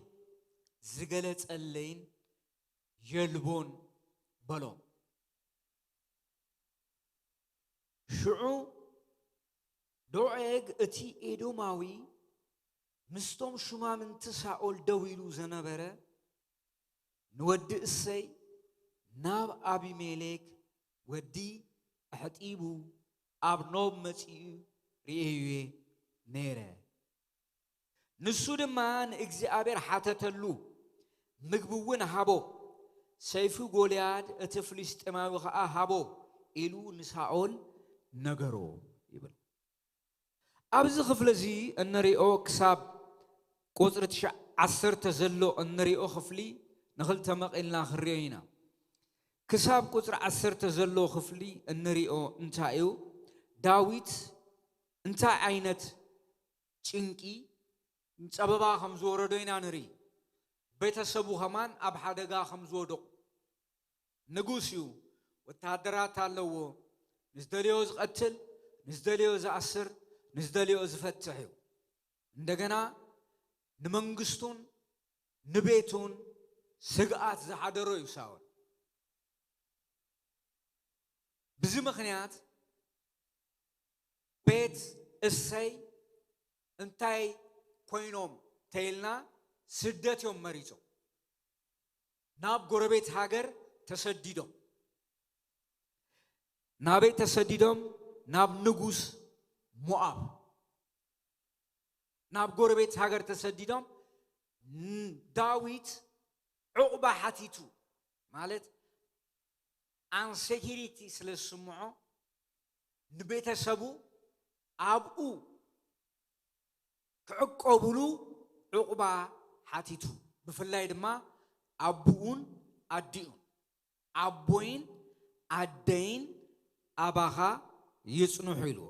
ዝገለጸለይን የልቦን በሎም። ሽዑ ዶዔግ እቲ ኤዶማዊ ምስቶም ሹማምንቲ ሳኦል ደው ኢሉ ዘነበረ ንወዲ እሰይ ናብ ኣቢሜሌክ ወዲ ኣሕጢቡ ኣብ ኖብ መጺኡ ርእየዮ ነይረ። ንሱ ድማ ንእግዚኣብሔር ሓተተሉ፣ ምግቢ እውን ሃቦ፣ ሰይፊ ጎልያድ እቲ ፍልስጤማዊ ኸኣ ሃቦ ኢሉ ንሳኦል ነገሮ ይብል። ኣብዚ ክፍሊ እዚ እንሪኦ ክሳብ ቁጽሪ ትሽዓ ዓሰርተ ዘሎ እንሪኦ ክፍሊ ንኽልተ መቒልና ክንሪኦ ኢና። ክሳብ ቁጽሪ ዓሰርተ ዘሎ ክፍሊ እንሪኦ እንታይ እዩ? ዳዊት እንታይ ዓይነት ጭንቂ፣ ጸበባ ከም ዝወረዶ ኢና ንርኢ። ቤተሰቡ ከማን ኣብ ሓደጋ ከም ዝወደቑ። ንጉስ እዩ፣ ወተሃደራት ኣለዎ፣ ንዝደልዮ ዝቐትል፣ ንዝደልዮ ዝኣስር፣ ንዝደልዮ ዝፈትሕ እዩ። እንደገና ንመንግስቱን ንቤቱን ስግኣት ዝሓደሮ እዩ ሳኦል። ብዚ ምኽንያት ቤት እሰይ እንታይ ኮይኖም ተይልና ስደት እዮም መሪጾም። ናብ ጎረቤት ሃገር ተሰዲዶም። ናበይ ተሰዲዶም? ናብ ንጉስ ሞኣብ። ናብ ጎረቤት ሃገር ተሰዲዶም። ን-፣ ዳዊት ዕቑባ ሓቲቱ፣ ማለት ኣንሴኪሪቲ ስለ ዝስምዖ፣ ንቤተሰቡ ኣብኡ ክዕቆቡሉ ዕቑባ ሓቲቱ። ብፍላይ ድማ ኣቦኡን ኣዲኡን፣ ኣቦይን ኣደይን ኣባኻ ይጽንሑ ኢልዎ።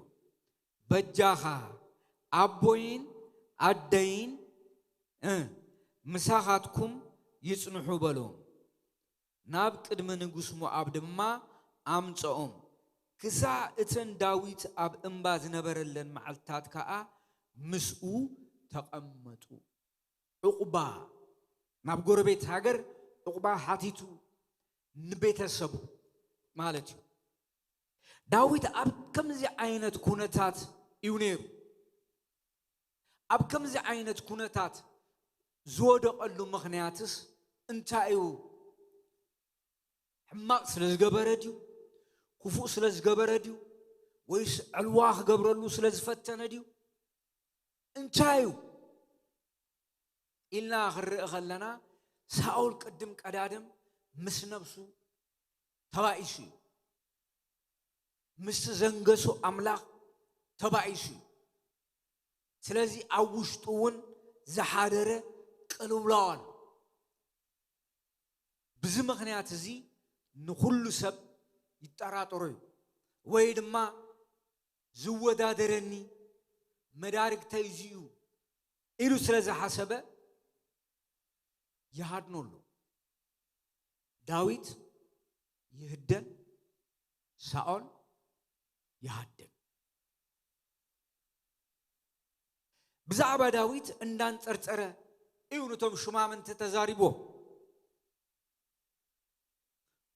በጃኻ ኣቦይን ኣደይን፣ እ፣ ምሳኻትኩም ይጽንሑ በሎም። ናብ ቅድሚ ንጉስ ሞኣብ ድማ ኣምጽኦም። ክሳዕ እተን ዳዊት ኣብ እምባ ዝነበረለን መዓልትታት ከኣ ምስኡ ተቐመጡ። ዕቑባ፣ ናብ ጎረቤት ሃገር ዕቑባ ሓቲቱ፣ ንቤተሰቡ ማለት እዩ። ዳዊት ኣብ ከምዚ ዓይነት ኩነታት እዩ ነይሩ። ኣብ ከምዚ ዓይነት ኩነታት ዝወደቐሉ ምኽንያትስ እንታይ እዩ? ሕማቕ ስለ ዝገበረ ድዩ? ክፉእ ስለ ዝገበረ ድዩ? ወይስ ዕልዋ ክገብረሉ ስለ ዝፈተነ ድዩ? እንታይ እዩ ኢልና ክንርኢ ከለና፣ ሳኦል ቅድም ቀዳድም ምስ ነብሱ ተባኢሱ እዩ። ምስቲ ዘንገሶ ኣምላኽ ተባኢሱ እዩ። ስለዚ ኣብ ውሽጡ እውን ዝሓደረ ቅልውላው ኣሎ። ብዚ ምኽንያት እዚ ንኹሉ ሰብ ይጠራጠሮ እዩ፣ ወይ ድማ ዝወዳደረኒ መዳርግተይ እዚ እዩ ኢሉ ስለ ዝሓሰበ ይሃድኖ ኣሎ። ዳዊት ይህደን፣ ሳኦል ይሃድን። ብዛዕባ ዳዊት እንዳንጸርጸረ እዩ ነቶም ሹማምንቲ ተዛሪብዎም።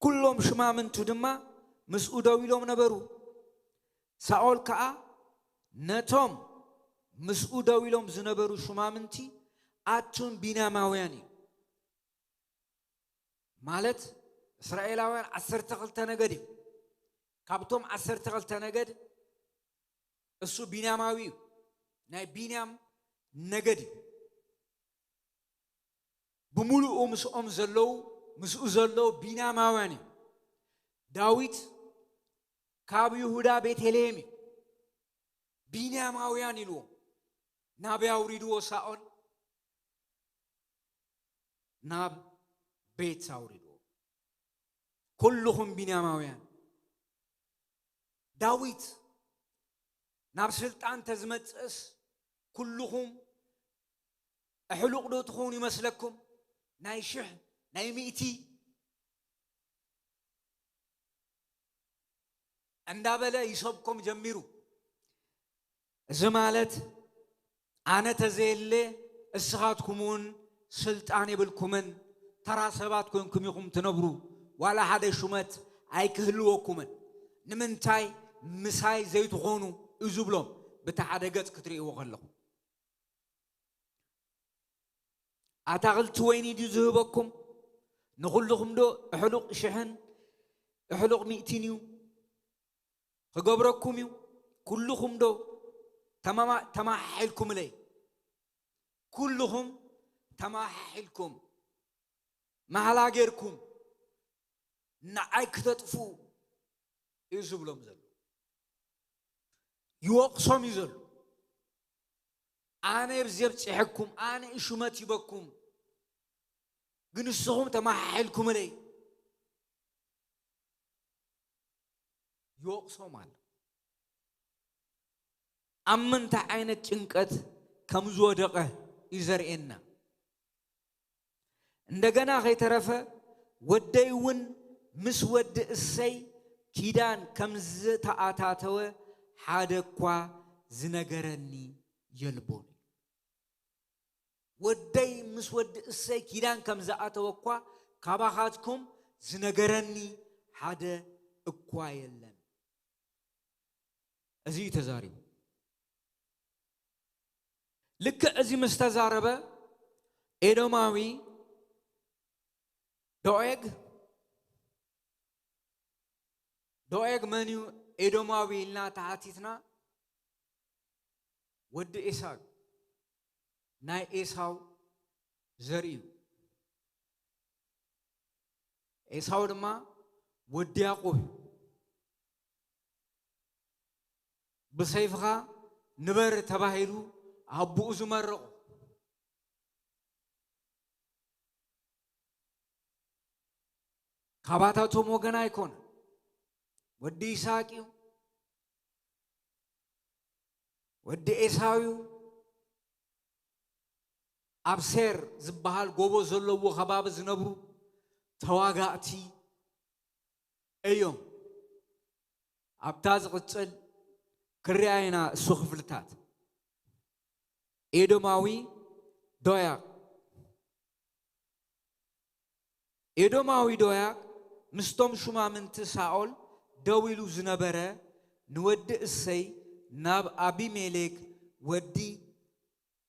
ኩሎም ሹማምንቱ ድማ ምስኡ ደው ኢሎም ነበሩ። ሳኦል ከኣ ነቶም ምስኡ ደው ኢሎም ዝነበሩ ሹማምንቲ፣ ኣቱም ቢንያማውያን እዩ። ማለት እስራኤላውያን ዓሰርተ ክልተ ነገድ እዩ። ካብቶም ዓሰርተ ክልተ ነገድ እሱ ቢንያማዊ እዩ። ናይ ቢንያም ነገድ እዩ። ብምሉኡ ምስኦም ዘለዉ፣ ምስኡ ዘለዉ ቢንያማውያን እዮም። ዳዊት ካብ ይሁዳ ቤተልሔም እዩ። ቢንያማውያን ኢልዎም ናበይ ኣውሪድዎ? ሳኦል ናብ ቤት ኣውሪድዎ። ኩልኹም ቢንያማውያን፣ ዳዊት ናብ ስልጣን ተዝመጽእስ ኩልኹም ኣሕሉቕ ዶ ትኾኑ ይመስለኩም? ናይ ሽሕ፣ ናይ ሚእቲ እንዳበለ ይሰብኮም ጀሚሩ። እዚ ማለት ኣነ ተዘየለ እስኻትኩም እውን ስልጣን የብልኩምን፣ ተራ ሰባት ኮንኩም ኢኹም ትነብሩ፣ ዋላ ሓደ ሹመት ኣይክህልወኩምን። ንምንታይ ምሳይ ዘይትኾኑ እዩ ዝብሎም፣ ብቲ ሓደ ገጽ ክትርእይዎ ከለኹም። ኣታኽልቲ ወይኒ ድዩ ዝህበኩም? ንኹልኹም ዶ እሕሉቕ ሽሕን እሕሉቕ ሚእቲን እዩ ክገብረኩም እዩ? ኩልኹም ዶ ተማማ-፣ ተማሓሒልኩምለይ? ኩልኹም ተማሓሒልኩም ማህላ ጌርኩም ንዓይ ክተጥፍኡ እዩ ዝብሎም ዘሎ። ይወቕሶም እዩ ዘሎ። ኣነ ኣብዚ ኣብፂሐኩም፣ ኣነ ሹመት ሂበኩም፣ ግን ንስኹም ተመሓሒልኩምለይ። ይወቕሶም ኣሎ። ኣብ ምንታይ ዓይነት ጭንቀት ከም ዝወደቐ እዩ ዘርእየና። እንደገና ከይተረፈ ወደይ እውን ምስ ወዲ እሰይ ኪዳን ከም ዝተኣታተወ ሓደ እኳ ዝነገረኒ የልቦን። ወደይ ምስ ወዲ እሰይ ኪዳን ከም ዝኣተወ እኳ ካባኻትኩም ዝነገረኒ ሓደ እኳ የለን። እዚ እዩ ተዛሪቡ። ልክዕ እዚ ምስ ተዛረበ ኤዶማዊ ዶኤግ፣ ዶኤግ መን እዩ ኤዶማዊ ኢልና ተሓቲትና፣ ወዲ ኤሳው፣ ናይ ኤሳው ዘርኢ እዩ። ኤሳው ድማ ወዲ ያዕቆብ እዩ። ብሰይፍኻ ንበር ተባሂሉ ኣቦኡ ዝመረቖ። ካባታቶም ወገን ኣይኮነ። ወዲ ይስሐቅ እዩ። ወዲ ኤሳው እዩ። ኣብ ሴር ዝበሃል ጎቦ ዘለዎ ከባቢ ዝነብሩ ተዋጋእቲ እዮም። ኣብታ ዝቕጽል ክርኣ ኢና እሱ ክፍልታት። ኤዶማዊ ዶያቅ። ኤዶማዊ ዶያቅ ምስቶም ሹማምንቲ ሳኦል ደው ኢሉ ዝነበረ ንወዲ እሰይ ናብ ኣቢሜሌክ ወዲ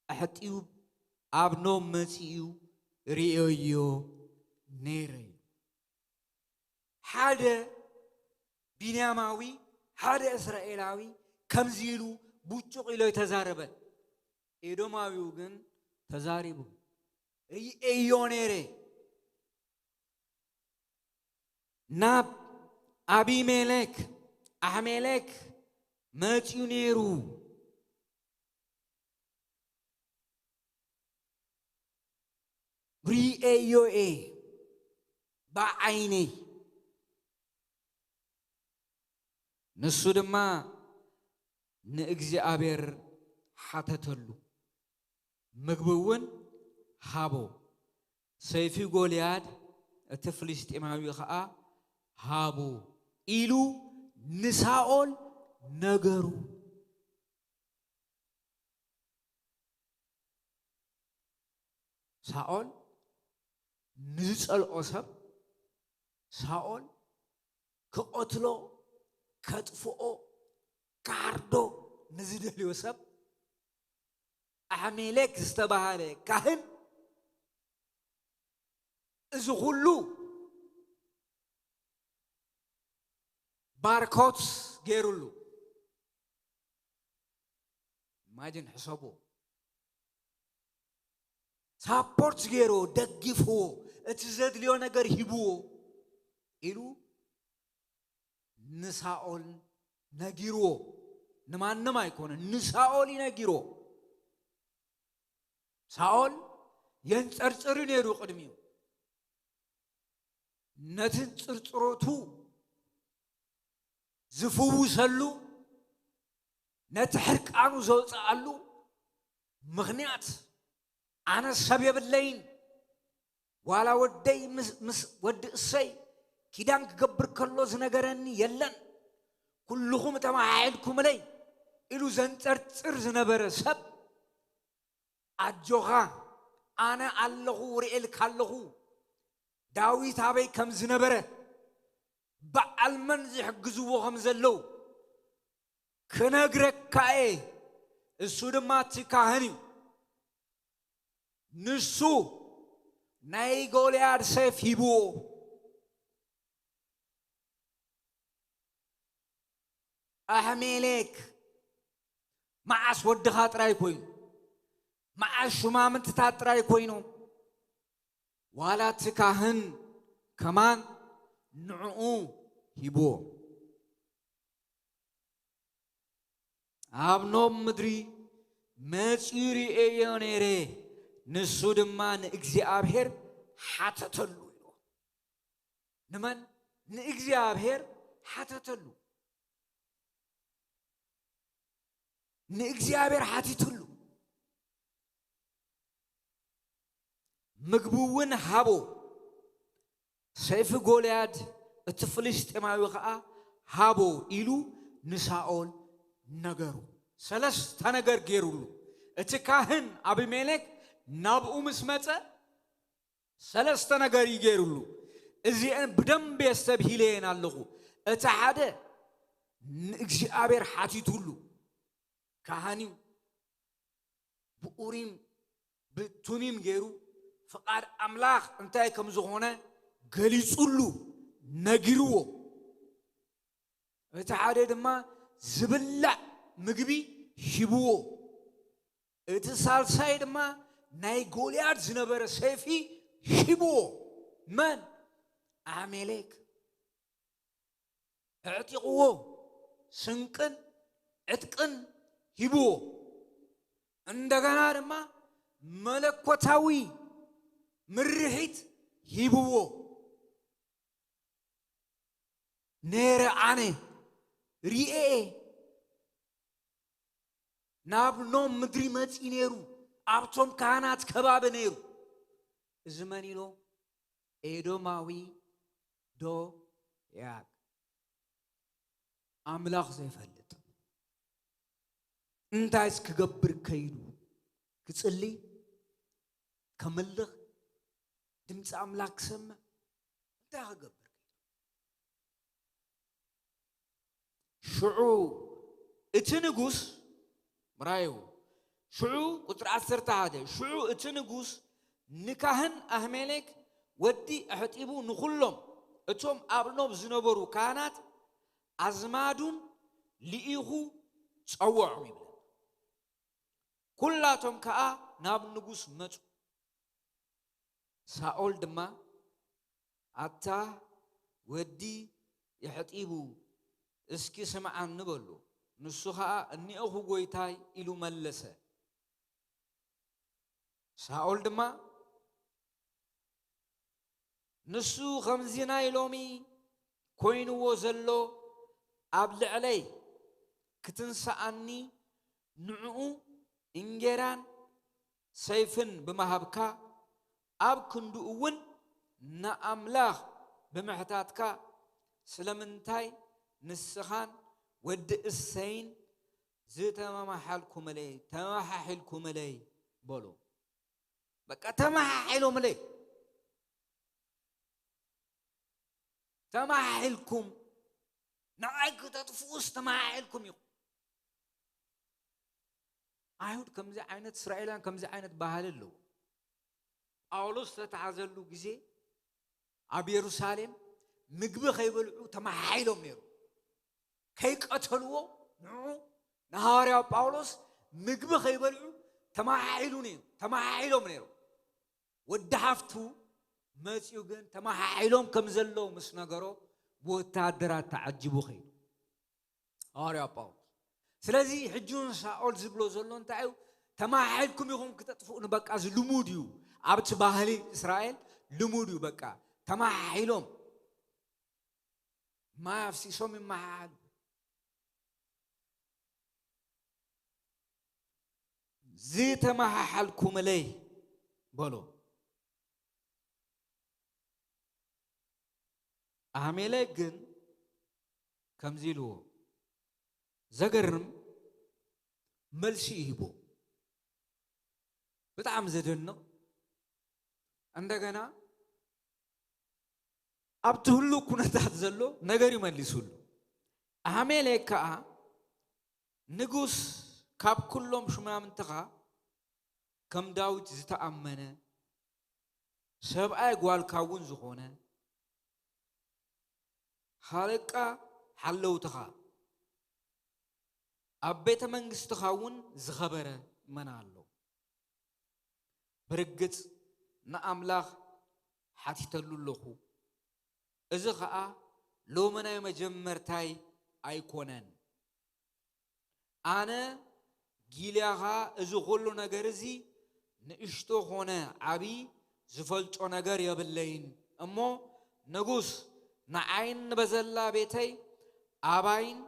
ኣሕጢቡ ኣብ ኖብ መጺኡ ርእዮዮ ነይረ እዩ። ሓደ ቢንያማዊ፣ ሓደ እስራኤላዊ ከምዚ ኢሉ ቡጭቕ ኢሎ ኣይተዛረበን። ኤዶማዊው ግን ተዛሪቡ። ርእየዮ ነይረ። ናብ ኣቢሜሌክ፣ ኣሕሜሌክ መጺኡ ነይሩ። ርእየዮ እየ ብዓይነይ። ንሱ ድማ ንእግዚኣብሔር ሓተተሉ፣ ምግቢ እውን ሃቦ። ሰይፊ ጎልያድ እቲ ፍልስጤማዊ ኸኣ ሃቡ ኢሉ ንሳኦል ነገሩ። ሳኦል ንዝጸልኦ ሰብ፣ ሳኦል ክቐትሎ፣ ከጥፍኦ፣ ክሓርዶ ንዝደልዮ ሰብ፣ ኣሕሜሌክ ዝተባህለ ካህን እዚ ኩሉ ባርኮት ገይሩሉ። ማጅን ሕሰቡ። ሳፖርት ገይርዎ፣ ደጊፍዎ፣ እቲ ዘድልዮ ነገር ሂብዎ ኢሉ ንሳኦል ነጊርዎ። ንማንም ኣይኮነን፣ ንሳኦል እዩ ነጊርዎ። ሳኦል የንጸርጽር ነይሩ ቅድሚኡ። ነቲ ጽርጽሮቱ ዝፍውሰሉ፣ ነቲ ሕርቃኑ ዘውጽኣሉ ምኽንያት፣ ኣነ ሰብ የብለይን፣ ዋላ ወደይ ምስ፣ ምስ ወዲ እሰይ ኪዳን ክገብር ከሎ ዝነገረኒ የለን፣ ኩልኹም ተመሓሒልኩምለይ ኢሉ ዘንጸርጽር ዝነበረ ሰብ፣ ኣጆኻ፣ ኣነ ኣለኹ፣ ርእየልካ ኣለኹ፣ ዳዊት ኣበይ ከም ዝነበረ፣ በዓል መን ዝሕግዝዎ ከም ዘለዉ ክነግረካ እየ። እሱ ድማ እቲ ካህን እዩ። ንሱ ናይ ጎልያድ ሰይፍ ሂብዎ። ኣሕሜሌክ መዓስ ወድኻ ጥራይ ኮይኑ፣ መዓስ ሹማምንትታት ጥራይ ኮይኖም፣ ዋላ እቲ ካህን ከማን ንዕኡ ሂብዎ። ኣብ ኖብ ምድሪ መጺኡ ርእየዮ ነይረ፣ ንሱ ድማ ንእግዚኣብሔር ሓተተሉ ኢልዎ። ንመን? ንእግዚኣብሔር ሓተተሉ። ንእግዚኣብሔር ሓቲትሉ። ምግቢ እውን ሃቦ። ሰይፊ ጎልያድ እቲ ፍልስጤማዊ ኸዓ ሃቦ ኢሉ ንሳኦል ነገሩ። ሰለስተ ነገር ገይሩሉ። እቲ ካህን ኣቢሜሌክ ናብኡ ምስ መጸ ሰለስተ ነገር እዩ ገይሩሉ። እዚአን ብደንቢ የስተብሂለየን ኣለኹ። እቲ ሓደ ንእግዚኣብሔር ሓቲቱሉ። ካህን እዩ። ብኡሪም ብቱሚም ገይሩ ፍቓድ ኣምላኽ እንታይ ከም ዝኾነ ገሊጹሉ፣ ነጊርዎ። እቲ ሓደ ድማ ዝብላዕ ምግቢ ሂብዎ። እቲ ሳልሳይ ድማ ናይ ጎልያድ ዝነበረ ሰይፊ ሂብዎ። መን? ኣሜሌክ። ኣዕጢቕዎ፣ ስንቅን ዕጥቅን ሂብዎ። እንደገና ድማ መለኮታዊ ምርሒት ሂብዎ። ነይረ ኣነ ሪኤ ናብ ኖም ምድሪ መጺ ነይሩ፣ ኣብቶም ካህናት ከባቢ ነይሩ። እዚ መን ኢሎ? ኤዶማዊ ዶ ያግ ኣምላኽ ዘይፈልጥ። እንታይስ ክገብር ከይዱ? ክጽሊ፣ ከምልኽ፣ ድምፂ ኣምላኽ ክሰምዕ፣ እንታይ ክገብር ከይዱ? ሽዑ እቲ ንጉስ፣ ምራዩ፣ ሽዑ ቁጽሪ ዓሰርተ ሓደ፣ ሽዑ እቲ ንጉስ ንካህን ኣህሜሌክ ወዲ ኣሕጢቡ ንኹሎም እቶም ኣብ ኖብ ዝነበሩ ካህናት ኣዝማዱን ልኢኹ ጸውዖም ይብለና። ኩላቶም ከኣ ናብ ንጉስ መጹ። ሳኦል ድማ፣ ኣታ ወዲ የሕጢቡ፣ እስኪ ስምዓኒ በሎ። ንሱ ኸኣ፣ እኒኦኹ ጐይታይ፣ ኢሉ መለሰ። ሳኦል ድማ፣ ንሱ ኸምዚ ናይ ሎሚ ኰይንዎ ዘሎ ኣብ ልዕለይ ክትንስኣኒ ንዕኡ እንጌራን ሰይፍን ብምሃብካ፣ ኣብ ክንድኡ እውን ንኣምላኽ ብምሕታትካ፣ ስለምንታይ ንስኻን ወዲ እሰይን ዝተመማሓልኩምለይ፣ ተመሓሒልኩምለይ በሎ። በቃ ተመሓሒሎምለይ። ተመሓሒልኩም፣ ንዓይ ክተጥፍኡስ ተመሓሒልኩም ኢኹም። ኣይሁድ ከምዚ ዓይነት፣ እስራኤላውያን ከምዚ ዓይነት ባህሊ ኣለዎ። ጳውሎስ ዝተታሕዘሉ ግዜ ኣብ የሩሳሌም ምግቢ ከይበልዑ ተመሓሒሎም ነይሩ። ከይቀተልዎ ንዑ ንሃዋርያው ጳውሎስ ምግቢ ከይበልዑ ተመሓሒሉ ነይሩ፣ ተመሓሒሎም ነይሩ። ወዲ ሓፍቱ መፂኡ ግን ተመሓሒሎም ከም ዘለዉ ምስ ነገሮ ብወታደራት ተዓጂቡ ከይዱ። ሃዋርያ ጳውሎስ። ስለዚ ሕጂ እውን ሳኦል ዝብሎ ዘሎ እንታይ እዩ? ተመሓሒልኩም ኢኹም ክተጥፍኡኒ፣ በቃ እዚ ልሙድ እዩ። ኣብቲ ባህሊ እስራኤል ልሙድ እዩ። በቃ ተመሓሒሎም ማይ ኣፍሲሶም ይመሓሓሉ። ዝተመሓሓልኩምለይ በሎ። ኣሜሌክ ግን ከምዚ ኢልዎ፣ ዘገርም መልሲ ይህቦ። ብጣዕሚ ዘደንቕ። እንደገና ኣብቲ ህሉው ኩነታት ዘሎ ነገር ይመሊሱሉ። ኣሜሌክ ከኣ ንጉስ ካብ ኩሎም ሹማምንትኻ ከም ዳዊት ዝተኣመነ ሰብኣይ ጓልካ እውን ዝኾነ ሃለቃ ሓለውትኻ ኣብ ቤተ መንግስትኻ እውን ዝኸበረ መን ኣሎ? ብርግጽ ንኣምላኽ ሓቲተሉ ኣለኹ። እዚ ኸኣ ሎሚ ናይ መጀመርታይ ኣይኮነን። ኣነ ጊልያኻ እዚ ኹሉ ነገር እዚ ንእሽቶ ኾነ ዓቢ ዝፈልጦ ነገር የብለይን። እሞ ንጉስ ንዓይን ንበዘላ ቤተይ ኣባይን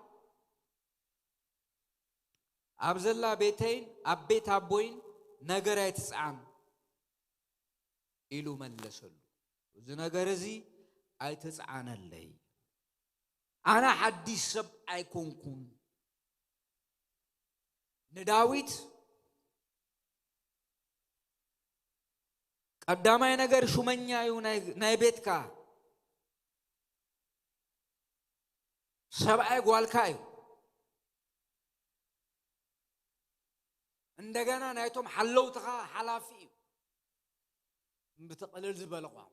ኣብ ዘላ ቤተይን ኣብ ቤት ኣቦይን ነገር ኣይትጽዓን ኢሉ መለሰሉ። እዚ ነገር እዚ ኣይትጽዓነለይ። ኣነ ሓዲሽ ሰብ ኣይኮንኩን። ንዳዊት ቀዳማይ ነገር ሹመኛ እዩ ናይ፣ ናይ ቤትካ። ሰብኣይ ጓልካ እዩ። እንደገና ናይቶም ሓለውትኻ ሓላፊ እዩ። ብትቕልል ዝበለ ቋንቋ።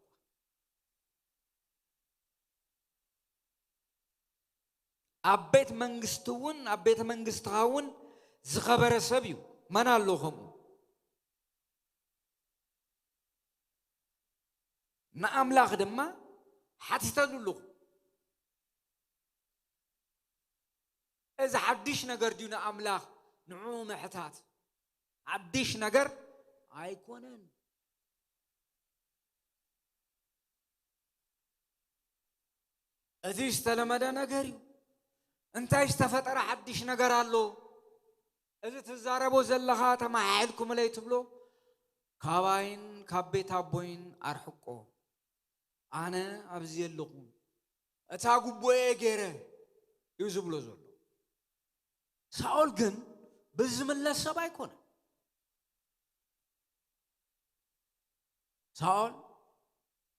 ኣብ ቤት መንግስቲ እውን፣ ኣብ ቤተ መንግስትኻ እውን ዝኸበረ ሰብ እዩ። መን ኣሎ ከምኡ? ንኣምላኽ ድማ ሓቲተሉ ኣለኹ። እዚ ሓድሽ ነገር ድዩ ንኣምላኽ ንዕኡ ምሕታት? ሓድሽ ነገር ኣይኮነን። እዚ ዝተለመደ ነገር እዩ። እንታይ ዝተፈጠረ ሓድሽ ነገር ኣሎ? እዚ ትዛረቦ ዘለኻ ተመሓሒልኩምለይ ትብሎ፣ ካባይን ካብ ቤት ኣቦይን ኣርሕቆ። ኣነ ኣብዚ የለኹን። እታ ግቡኤ ገይረ እዩ ዝብሎ ዘሎ። ሳኦል ግን ብዝምለስ ሰብ ኣይኮነን። ሳኦል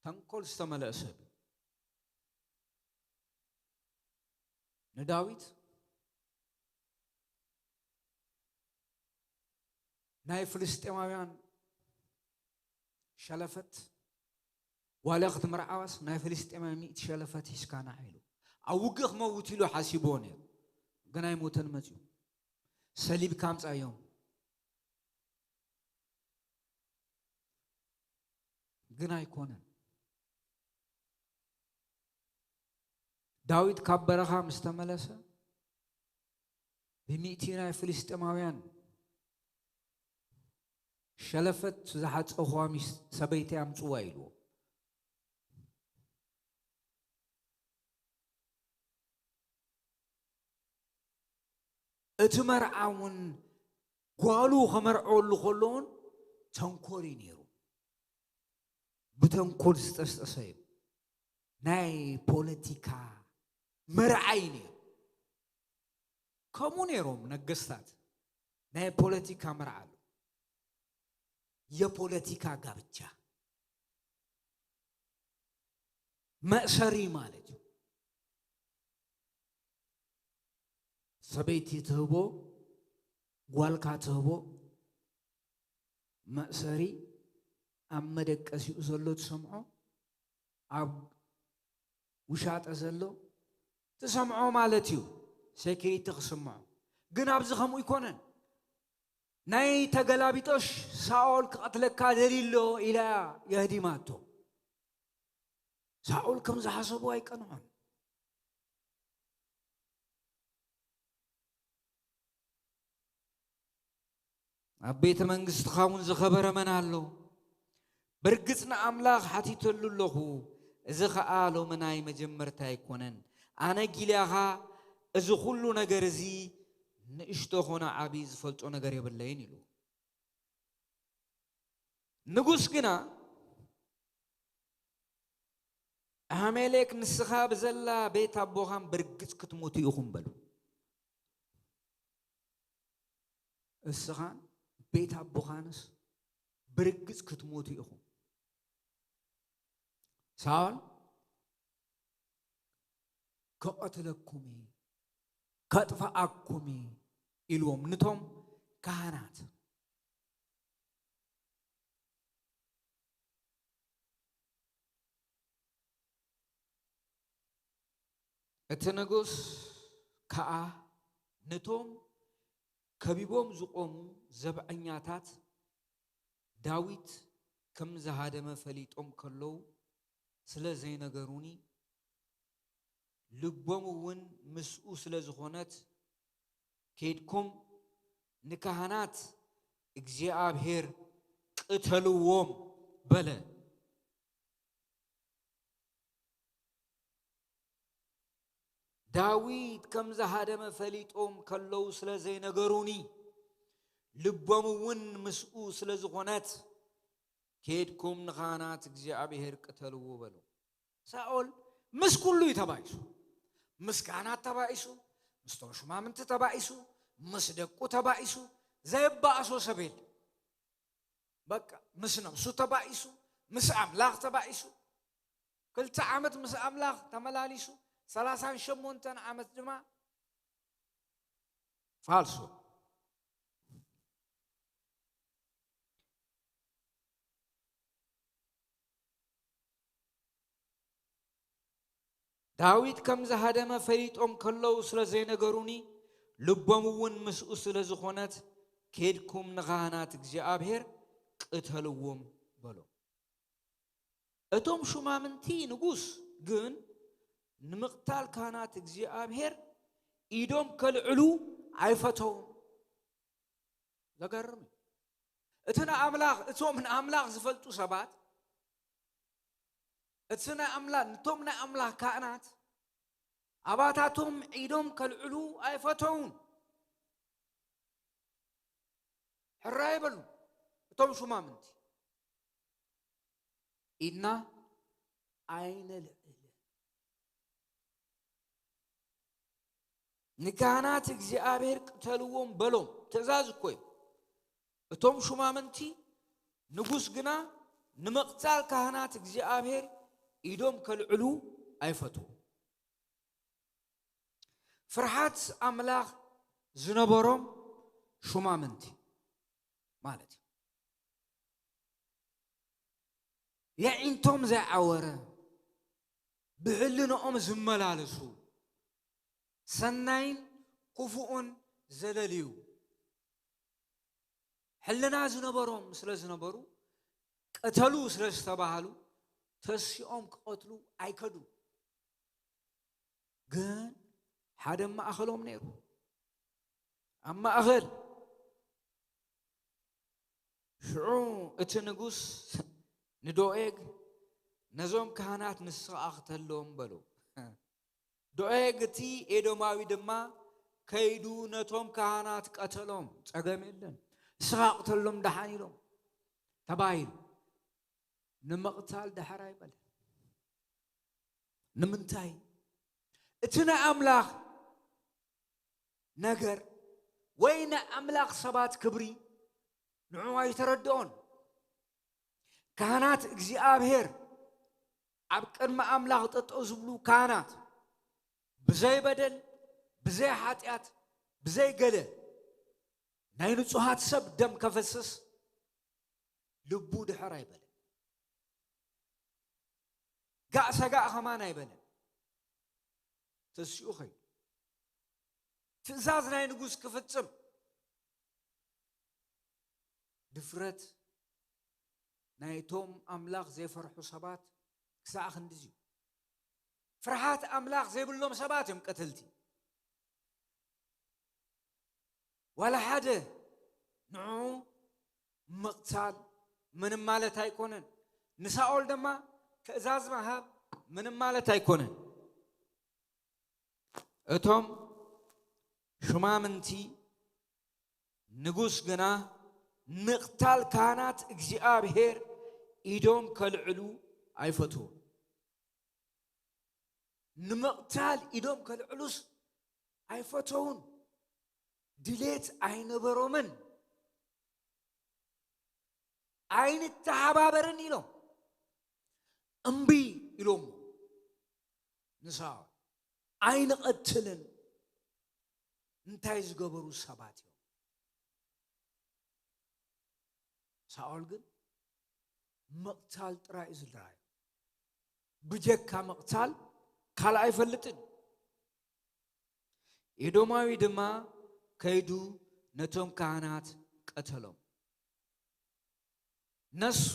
ተንኮል ዝተመልአ ሰብ እዩ። ንዳዊት ናይ ፍልስጤማውያን ሸለፈት ዋላ ክትምርዓዋስ ናይ ፍልስጤማውያን ሚእቲ ሸለፈት ሒዝካ ንዓ ኢሉ። ኣብ ውግእ ክመውት ኢሉ ሓሲብዎ ነይሩ። ግን ኣይሞተን መጺኡ። ሰሊብካ ኣምጻዮም። ግን ኣይኮነን። ዳዊት ካብ በረኻ ምስ ተመለሰ፣ ብሚእቲ ናይ ፍልስጤማውያን ሸለፈት ዝሓጸኹዋ ሚስ-፣ ሰበይቲ ኣምጽዋ ኢልዎ። እቲ መርዓ እውን ጓሉ ከመርዐወሉ ከሎ እውን ተንኮል እዩ ነይሩ። ብተንኮል ዝጠስጠሰ እዩ። ናይ ፖለቲካ መርዓ እዩ ነይሩ። ከምኡ ነይሮም ነገስታት፣ ናይ ፖለቲካ መርዓ ኣሎ። የፖለቲካ ጋብቻ መእሰሪ ማለት እዩ። ሰበይቲ ትህቦ፣ ጓልካ ትህቦ፣ መእሰሪ ኣብ መደቀሲኡ ዘሎ ትሰምዖ፣ ኣብ ውሻጠ ዘሎ ትሰምዖ ማለት እዩ። ሴኪሪቲ ክስምዖ። ግን ኣብዚ ከምኡ ኣይኮነን። ናይ ተገላቢጦሽ ሳኦል ክቐትለካ ደልዩ ኣሎ ኢላ የህዲማቶ። ሳኦል ከም ዝሓሰቦ ኣይቀንዖን። ኣብ ቤተ መንግስትኻ እውን ዝኸበረ መን ኣሎ? ብርግጽ ንኣምላኽ ሓቲተሉ ኣለኹ፣ እዚ ኸኣ ሎሚ ናይ መጀመርታ ኣይኮነን። ኣነ ጊልያኻ እዚ ኹሉ ነገር እዚ ንእሽቶ ኾነ ዓቢ ዝፈልጦ ነገር የብለይን ኢሉ። ንጉስ ግና ኣመሌክ ንስኻ ብዘላ ቤት ኣቦኻን ብርግጽ ክትሞቱ ኢኹም በሉ። እስኻን ቤት ኣቦኻንስ ብርግጽ ክትሞቱ ኢኹም። ሳኦል ክቐትለኩም እዩ፣ ከጥፍኣኩም እዩ ኢልዎም ንቶም ካህናት። እቲ ንጉስ ከኣ ነቶም ከቢቦም ዝቖሙ ዘብዐኛታት፣ ዳዊት ከም ዝሃደመ ፈሊጦም ከለዉ ስለ ዘይነገሩኒ፣ ልቦም እውን ምስኡ ስለ ዝኾነት፣ ኬድኩም ንካህናት እግዚኣብሔር ቅተልዎም በለ። ዳዊት ከም ዝሃደመ ፈሊጦም ከለዉ ስለ ዘይነገሩኒ፣ ልቦም እውን ምስኡ ስለ ዝኾነት፣ ኬድኩም ንኻህናት እግዚኣብሔር ቅተልዎ በሉ። ሳኦል ምስ ኩሉ እዩ ተባኢሱ። ምስ ካህናት ተባኢሱ፣ ምስቶም ሹማምንቲ ተባኢሱ፣ ምስ ደቁ ተባኢሱ፣ ዘየባእሶ ሰብ የለን። በቃ ምስ ነብሱ ተባኢሱ፣ ምስ ኣምላኽ ተባኢሱ። ክልተ ዓመት ምስ ኣምላኽ ተመላሊሱ፣ ሰላሳን ሸሞንተን ዓመት ድማ ፋልሱ። ዳዊት ከም ዝሃደመ ፈሊጦም ከለዉ ስለ ዘይነገሩኒ፣ ልቦም እውን ምስኡ ስለ ዝኾነት፣ ኬድኩም ንኻህናት እግዚኣብሔር ቅተልዎም በሎም። እቶም ሹማምንቲ ንጉስ ግን ንምቕታል ካህናት እግዚኣብሔር ኢዶም ከልዕሉ ኣይፈተዉን። ዘገርም እዩ። እቲ ንኣምላኽ፣ እቶም ንኣምላኽ ዝፈልጡ ሰባት፣ እቲ ናይ ኣምላኽ፣ እቶም ናይ ኣምላኽ ካህናት ኣባታቶም ኢዶም ከልዕሉ ኣይፈተዉን። ሕራይ በሉ እቶም ሹማምንቲ። ኢና ኣይነልዕልን። ንካህናት እግዚኣብሔር ቅተልዎም በሎም። ትእዛዝ እኮ እዩ። እቶም ሹማምንቲ፣ ንጉስ ግና ንምቕታል ካህናት እግዚኣብሔር ኢዶም ከልዕሉ ኣይፈትዉ። ፍርሃት ኣምላኽ ዝነበሮም ሹማምንቲ ማለት እዩ። የዒንቶም ዘይዓወረ፣ ብሕልንኦም ዝመላለሱ፣ ሰናይን ክፉኡን ዘለልዩ፣ ሕልና ዝነበሮም ስለ ዝነበሩ፣ ቅተሉ ስለ ዝተባሃሉ፣ ተሲኦም ክቐትሉ ኣይከዱን። ግን ሓደ ማእኸሎም ነይሩ። ኣብ ማእኸል ሽዑ እቲ ንጉስ ንዶኤግ፣ "ነዞም ካህናት ንስኻ ቅተሎም" በሎ። ዶኤግ እቲ ኤዶማዊ ድማ ከይዱ ነቶም ካህናት ቀተሎም። ጸገም የለን፣ "ንስኻ ቅተሎም ደሓን" ኢሎም ተባሂሉ። ንምቕታል ድሕር ኣይበለን። ንምንታይ? እቲ ናይ ኣምላኽ ነገር ወይ ናይ ኣምላኽ ሰባት ክብሪ ንዕኡ ኣይተረድኦን። ካህናት እግዚኣብሔር፣ ኣብ ቅድሚ ኣምላኽ ጠጠው ዝብሉ ካህናት፣ ብዘይ በደል፣ ብዘይ ሓጢኣት፣ ብዘይ ገለ ናይ ንጹሃት ሰብ ደም ከፈስስ ልቡ ድሕር ኣይበለን። ጋእ ሰጋእ ኸማን ኣይበለን። ተሲኡ ኸይዱ ትእዛዝ ናይ ንጉስ ክፍጽም። ድፍረት ናይቶም ኣምላኽ ዘይፈርሑ ሰባት ክሳዕ ክንድዚ እዩ። ፍርሃት ኣምላኽ ዘይብሎም ሰባት እዮም ቀተልቲ። ዋላ ሓደ ንዕኡ ምቕታል ምንም ማለት ኣይኮነን። ንሳኦል ድማ ትእዛዝ ምሃብ ምንም ማለት ኣይኮነን። እቶም ሹማምንቲ ንጉስ ግና ምቕታል ካህናት እግዚኣብሔር ኢዶም ከልዕሉ ኣይፈትዉን። ንምቕታል ኢዶም ከልዕሉስ ኣይፈተዉን። ድሌት ኣይነበሮምን። ኣይንተሓባበርን ኢሎም እምቢ ኢሎሞ ንሳኦል። ኣይንቐትልን እንታይ ዝገበሩ ሰባት እዮም። ሳኦል ግን ምቕታል ጥራይ እዩ ዝረኣዮ። ብጀካ ምቕታል ካልእ ኣይፈልጥን። ኤዶማዊ ድማ ከይዱ ነቶም ካህናት ቀተሎም። ነሱ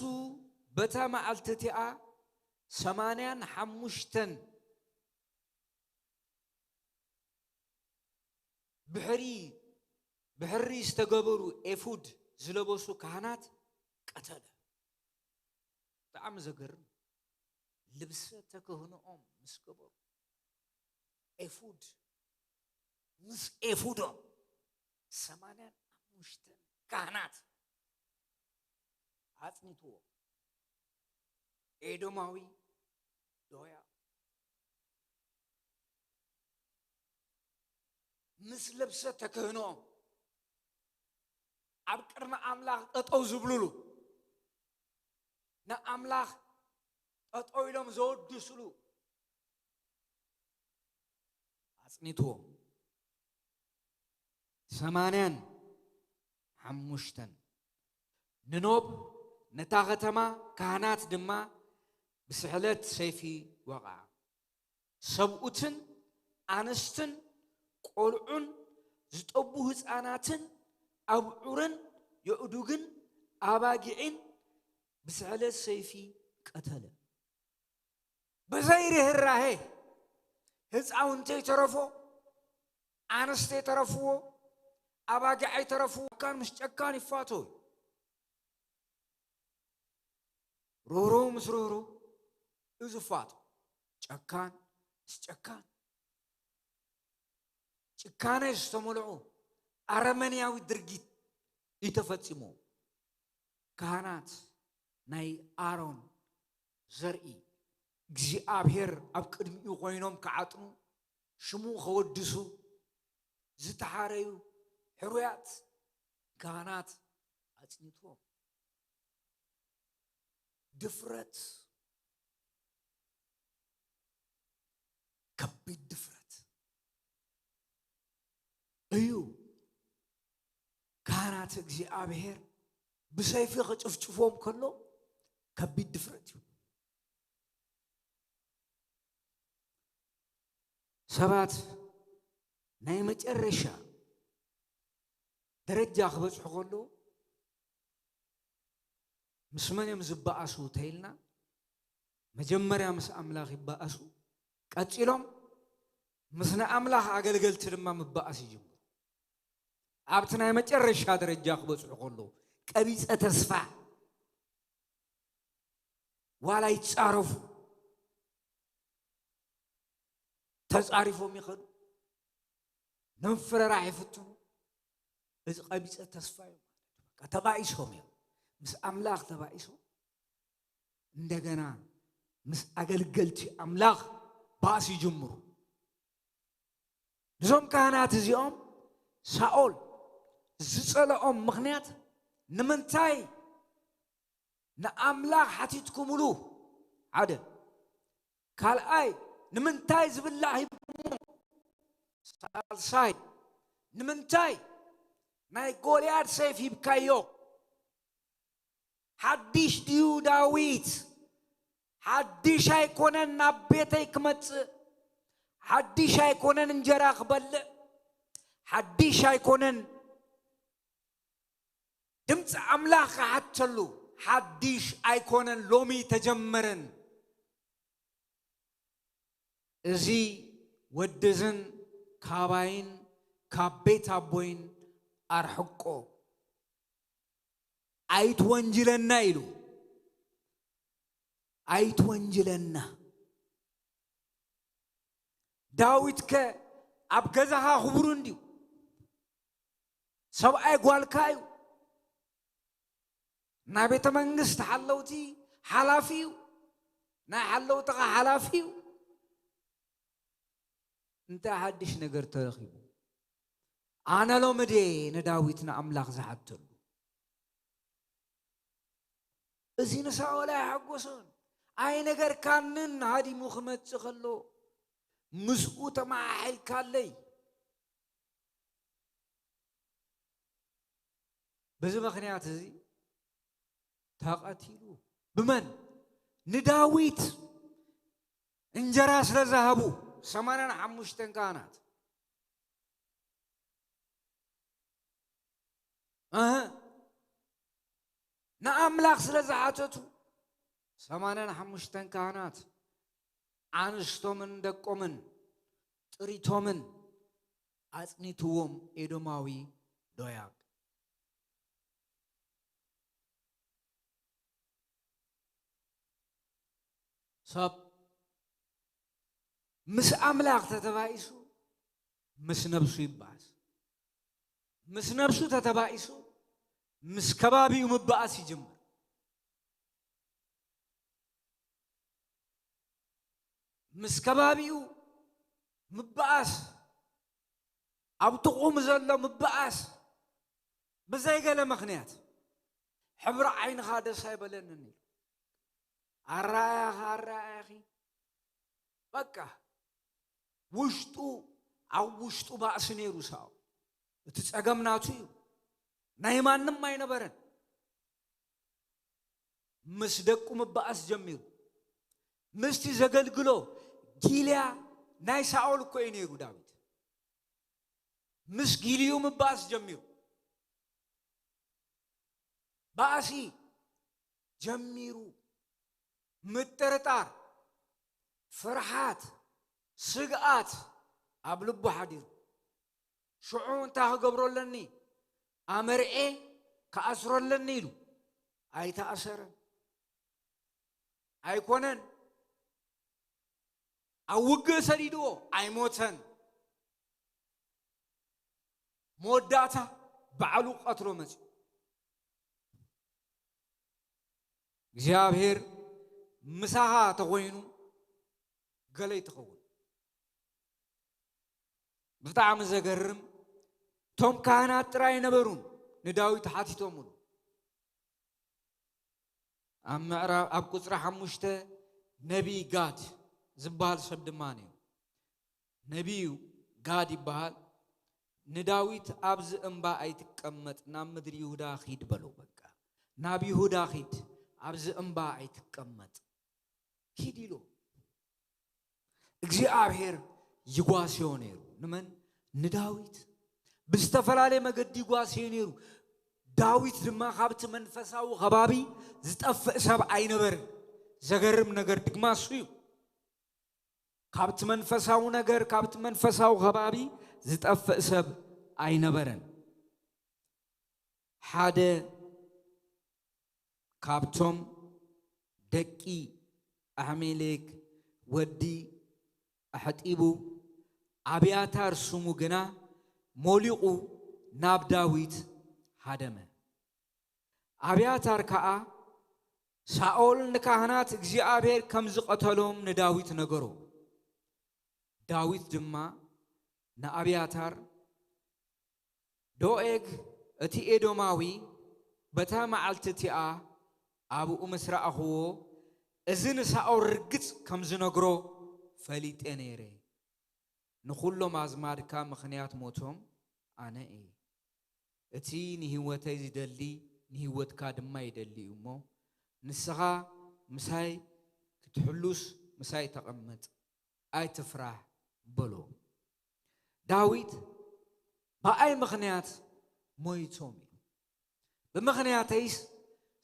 በታ መዓልቲ እቲኣ ሰማንያን ሓሙሽተን ብሕሪ ብሕሪ ዝተገበሩ ኤፉድ ዝለበሱ ካህናት ቀተለ። ብጣዕሚ ዘገርም። ልብሰ ተክህኖኦም ምስ ገበሩ ኤፉድ ምስ ኤፉዶም ሰማንያን ሓሙሽተን ካህናት ኣጽኒትዎ። ኤዶማዊ ዶያ ምስ ልብሰ ተክህኖ ኣብ ቅድሚ ኣምላኽ ጠጠው ዝብሉሉ፣ ንኣምላኽ ጠጠው ኢሎም ዘወድሱሉ ኣጽኒትዎም። ሰማንያን ሓሙሽተን ንኖብ ነታ ከተማ ካህናት ድማ ብስሕለት ሰይፊ ወቕዓ። ሰብኡትን ኣንስትን ቆልዑን ዝጠቡ ህፃናትን ኣብዑርን የእዱግን ኣባጊዕን ብስሕለት ሰይፊ ቀተለ። ብዘይ ርህራሄ ህፃውንቲ ይተረፎ፣ ኣንስቲ ይተረፍዎ፣ ኣባጊዕ ይተረፍዎ። ጨካን ምስ ጨካን ይፋቶ እዩ። ርህሩህ ምስ ርህሩህ እዩ ዝፋቶ። ጨካን ምስ ጨካን። ጭካኔ ዝተመልኦ ኣረመኔያዊ ድርጊት እዩ ተፈጺሙ። ካህናት ናይ ኣሮን ዘርኢ እግዚኣብሔር ኣብ ቅድሚኡ ኮይኖም ክዓጥኑ ሽሙ ከወድሱ ዝተሓረዩ ሕሩያት ካህናት ኣጽኒትዎም። ድፍረት፣ ከቢድ ድፍረት እዩ። ካህናት እግዚኣብሔር ብሰይፊ ክጭፍጭፎም ከሎ ከቢድ ድፍረት እዩ። ሰባት ናይ መጨረሻ ደረጃ ክበጽሑ ከሎ ምስ መን እዮም ዝበኣሱ ተይልና፣ መጀመርያ ምስ ኣምላኽ ይበኣሱ፣ ቀጺሎም ምስ ንኣምላኽ ኣገልገልቲ ድማ ምበኣስ ይጅምሩ። ኣብቲ ናይ መጨረሻ ደረጃ ክበጽሑ ከሎ ቀቢጸ ተስፋ ዋላ ይጻረፉ፣ ተጻሪፎም ይኸዱ፣ ንምፍርራሕ ይፍትኑ። እዚ ቀቢጸ ተስፋ እዩ ማለት እዩ። በቃ ተባኢሶም እዮም። ምስ ኣምላኽ ተባኢሶም እንደገና ምስ ኣገልገልቲ ኣምላኽ ባእሲ ይጅምሩ። እዞም ካህናት እዚኦም ሳኦል ዝጸልኦም ምኽንያት ንምንታይ ንኣምላኽ ሓቲትኩምሉ? ሓደ። ካልኣይ ንምንታይ ዝብላዕ ሂብኩምዎ? ሳልሳይ ንምንታይ ናይ ጎልያድ ሰይፍ ሂብካዮ? ሓድሽ ድዩ ዳዊት? ሓድሽ ኣይኮነን ናብ ቤተይ ክመጽእ፣ ሓድሽ ኣይኮነን እንጀራ ክበልዕ፣ ሓድሽ ኣይኮነን ድምፂ ኣምላኽ ክሓተሉ ሓድሽ ኣይኮነን፣ ሎሚ ተጀመረን። እዚ ወድዝን ካባይን ካብ ቤት ኣቦይን ኣርሕቆ፣ ኣይትወንጅለና ኢሉ። ኣይትወንጅለና። ዳዊትከ ኣብ ገዛኻ ክቡር እንድዩ? ሰብኣይ ጓልካ እዩ። ናይ ቤተ መንግስት ሓለውቲ ሓላፊ እዩ። ናይ ሓለውትኻ ሓላፊ እዩ። እንታይ ሓድሽ ነገር ተረኺቡ? ኣነ ሎሚ ድየ ንዳዊት ንኣምላኽ ዝሓተሉ? እዚ ንሳኦል ኣየሐጎሶን። ኣይነገርካንን ሃዲሙ ክመጽእ ከሎ ምስኡ ተመሓሒልካለይ። በዚ ምኽንያት እዚ ተቐቲሉ። ብመን? ንዳዊት እንጀራ ስለ ዝሃቡ ሰማንያን ሓሙሽተን ካህናት። እህ፣ ንኣምላኽ ስለ ዝሓተቱ ሰማንያን ሓሙሽተን ካህናት ኣንስቶምን ደቆምን ጥሪቶምን ኣጽኒትዎም ኤዶማዊ ዶያቅ። ሰብ ምስ ኣምላኽ ተተባኢሱ ምስ ነብሱ ይበኣስ። ምስ ነብሱ ተተባኢሱ ምስ ከባቢኡ ምበኣስ ይጅምር። ምስ ከባቢኡ ምበኣስ፣ ኣብ ጥቕኡ ዘሎ ምበኣስ፣ ብዘይ ገለ ምኽንያት ሕብሪ ዓይንኻ ደስ ኣይበለንን ኢሉ። ኣረኣእያኻ ኣረኣእያኺ፣ በቃ ውሽጡ፣ ኣብ ውሽጡ ባእሲ ነይሩ ሳኦል። እቲ ጸገም ናቱ እዩ፣ ናይ ማንም ኣይነበረን። ምስ ደቁ ምበኣስ ጀሚሩ። ምስቲ ዘገልግሎ ጊልያ፣ ናይ ሳኦል እኮ እዩ ነይሩ ዳዊት። ምስ ጊልዩ ምበኣስ ጀሚሩ። ባእሲ ጀሚሩ። ምጥርጣር፣ ፍርሓት፣ ስግኣት ኣብ ልቡ ሓዲሩ። ሽዑ እንታይ ክገብሮ ኣለኒ? ኣመርዔ ክኣስሮ ኣለኒ ኢሉ ኣይተኣሰረን። ኣይኮነን፣ ኣብ ውግእ ሰዲድዎ ኣይሞተን። መወዳእታ ባዕሉ ቀትሎ መጽኡ። እግዚኣብሔር ምሳኻ ተኾይኑ ገለይ ትኸውን። ብጣዕሚ ዘገርም፣ እቶም ካህናት ጥራይ ኣይነበሩን ንዳዊት ሓቲቶምሉ። ኣብ ምዕራብ፣ ኣብ ቁጽሪ ሓሙሽተ ነቢይ ጋድ ዝበሃል ሰብ ድማ ነይሩ። ነቢዩ ጋድ ይበሃል። ንዳዊት፣ "ኣብዚ እምባ ኣይትቀመጥ፣ ናብ ምድሪ ይሁዳ ኺድ" በሎ። በቃ፣ "ናብ ይሁዳ ኺድ፣ ኣብዚ እምባ ኣይትቀመጥ፣ ኪድ" ኢሉ። እግዚኣብሔር ይጓስዮ ነይሩ። ንመን? ንዳዊት። ብዝተፈላለየ መገዲ ይጓስዮ ነይሩ። ዳዊት ድማ ካብቲ መንፈሳዊ ከባቢ ዝጠፍእ ሰብ ኣይነበረን። ዘገርም ነገር ድማ እሱ እዩ። ካብቲ መንፈሳዊ ነገር፣ ካብቲ መንፈሳዊ ከባቢ ዝጠፍእ ሰብ ኣይነበረን። ሓደ ካብቶም ደቂ ኣሕሜሌክ ወዲ ኣሕጢቡ፣ ኣብያታር ስሙ ግና ሞሊቑ ናብ ዳዊት ሃደመ። ኣብያታር ከኣ ሳኦል ንካህናት እግዚኣብሔር ከም ዝቐተሎም ንዳዊት ነገሮ። ዳዊት ድማ ንኣብያታር፣ "ዶኤግ እቲ ኤዶማዊ በታ መዓልቲ እቲኣ ኣብኡ ምስ ረኣኽዎ፣ እዚ ንሳኦል ርግጽ ከም ዝነግሮ ፈሊጠ ነይረ። ንኹሎም ኣዝማድካ ምኽንያት ሞቶም ኣነ እየ። እቲ ንህይወተይ ዝደሊ ንህይወትካ ድማ ይደሊ እዩ እሞ፣ ንስኻ ምሳይ ክትሕሉስ ምሳይ ተቐመጥ፣ ኣይትፍራህ" በሎ። ዳዊት ብኣይ ምኽንያት ሞይቶም ኢሉ። ብምኽንያተይስ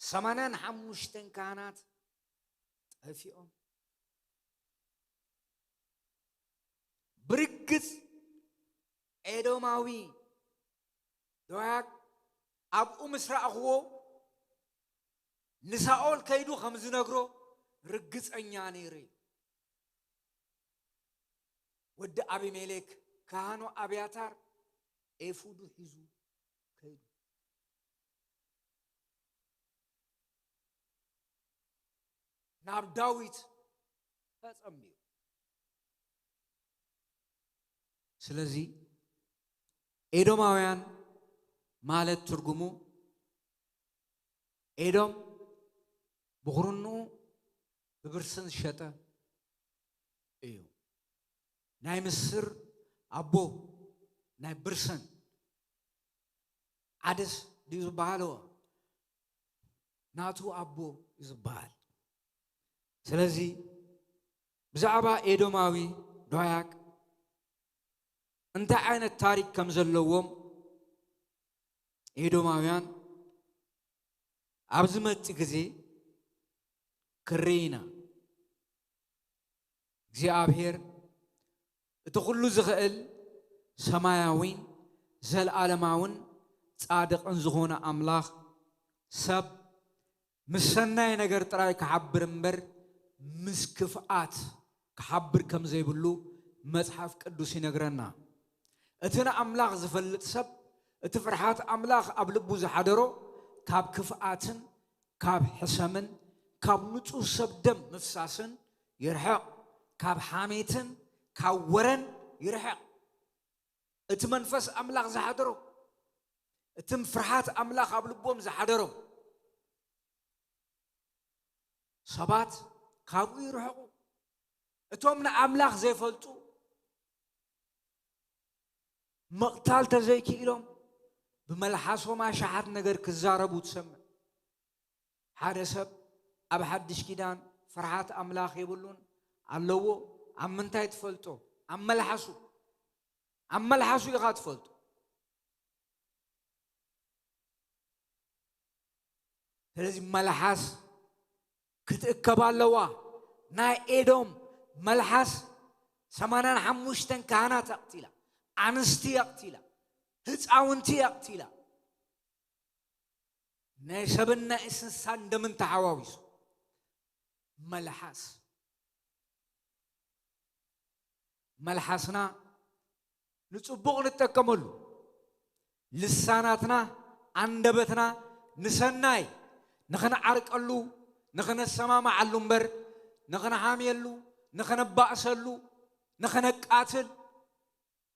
ሰማንያን ሓሙሽተን ካህናት ጠፊኦም። ብርግጽ ኤዶማዊ ዶያቅ ኣብኡ ምስ ረኣኽዎ ንሳኦል ከይዱ ከም ዝነግሮ ርግጸኛ ነይሩ እዩ። ወዲ ኣቢሜሌክ ካህኑ ኣብያታር ኤፉዱ ሒዙ ከይዱ። ናብ ዳዊት ተጸምዩ። ስለዚ ኤዶማውያን ማለት ትርጉሙ ኤዶም ብኹርንኡ ብብርሰን ዝሸጠ እዩ። ናይ ምስር ኣቦ ናይ ብርሰን ዓደስ ድዩ ዝበሃልዎ? ናቱ ኣቦ እዩ ዝበሃል። ስለዚ ብዛዕባ ኤዶማዊ ዶያቅ እንታይ ዓይነት ታሪክ ከም ዘለዎም ኤዶማውያን ኣብ ዝመጽእ ግዜ ክርኢ ኢና። እግዚኣብሔር እቲ ኩሉ ዝኽእል ሰማያዊን ዘለኣለማውን ጻድቕን ዝኾነ ኣምላኽ ሰብ ምስ ሰናይ ነገር ጥራይ ክሓብር እምበር ምስ ክፍኣት ክሓብር ከም ዘይብሉ መጽሓፍ ቅዱስ ይነግረና። እቲ ንኣምላኽ ዝፈልጥ ሰብ፣ እቲ ፍርሃት ኣምላኽ ኣብ ልቡ ዝሓደሮ፣ ካብ ክፍኣትን ካብ ሕሰምን ካብ ንጹህ ሰብ ደም ምፍሳስን ይርሕቕ፣ ካብ ሓሜትን ካብ ወረን ይርሕቕ። እቲ መንፈስ ኣምላኽ ዝሓደሮ፣ እቲ ፍርሃት ኣምላኽ ኣብ ልቦም ዝሓደሮም ሰባት ካብኡ ይርሕቑ። እቶም ንኣምላኽ ዘይፈልጡ ምቕታል ተዘይክኢሎም ብመልሓሶም ኣሽሓት ነገር ክዛረቡ ትሰምዕ። ሓደ ሰብ ኣብ ሓድሽ ኪዳን ፍርሃት ኣምላኽ የብሉን ኣለዎ። ኣብ ምንታይ ትፈልጦ? ኣብ መልሓሱ። ኣብ መልሓሱ ኢኻ ትፈልጦ። ስለዚ መልሓስ ክትእከብ ኣለዋ። ናይ ኤዶም መልሓስ ሰማንያን ሓሙሽተን ካህናት ኣቕቲላ፣ ኣንስቲ ኣቕቲላ፣ ህፃውንቲ ኣቕቲላ፣ ናይ ሰብን ናይ እንስሳን ደምን ተሓዋዊሱ መልሓስ። መልሓስና ንጽቡቕ ንጠቀመሉ። ልሳናትና፣ ኣንደበትና ንሰናይ፣ ንኽንዓርቀሉ፣ ንኽነሰማምዓሉ እምበር ንኽንሓምየሉ፣ ንኽንባእሰሉ፣ ንኽነቃትል፣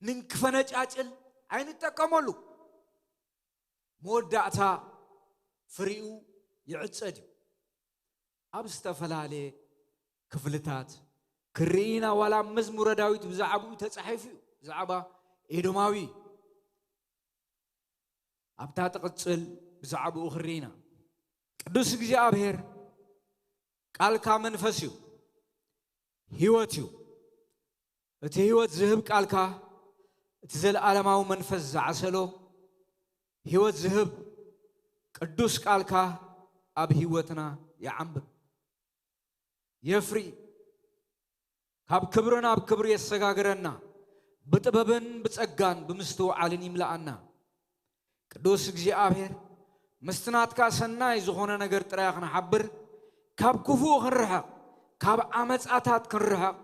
ንክፈነጫጭል ኣይንጠቀመሉ። መወዳእታ ፍሪኡ ይዕጸድ እዩ። ኣብ ዝተፈላለየ ክፍልታት ክርኢ ኢና። ዋላ ኣብ መዝሙረ ዳዊት ብዛዕባኡ ተጻሒፉ እዩ፣ ብዛዕባ ኤዶማዊ። ኣብታ ትቕጽል ብዛዕባኡ ክርኢ ኢና። ቅዱስ እግዚኣብሔር ቃልካ መንፈስ እዩ፣ ህይወት እዩ። እቲ ህይወት ዝህብ ቃልካ፣ እቲ ዘለኣለማዊ መንፈስ ዝዓሰሎ ህይወት ዝህብ ቅዱስ ቃልካ ኣብ ህይወትና ይዓምብብ፣ የፍሪ፣ ካብ ክብሪ ናብ ክብሪ የሰጋግረና፣ ብጥበብን ብጸጋን ብምስትውዓልን ይምልኣና። ቅዱስ እግዚኣብሔር፣ ምስቲ ናትካ ሰናይ ዝኾነ ነገር ጥራይ ክንሓብር፣ ካብ ክፉእ ክንርሕቕ፣ ካብ ዓመጻታት ክንርሕቕ፣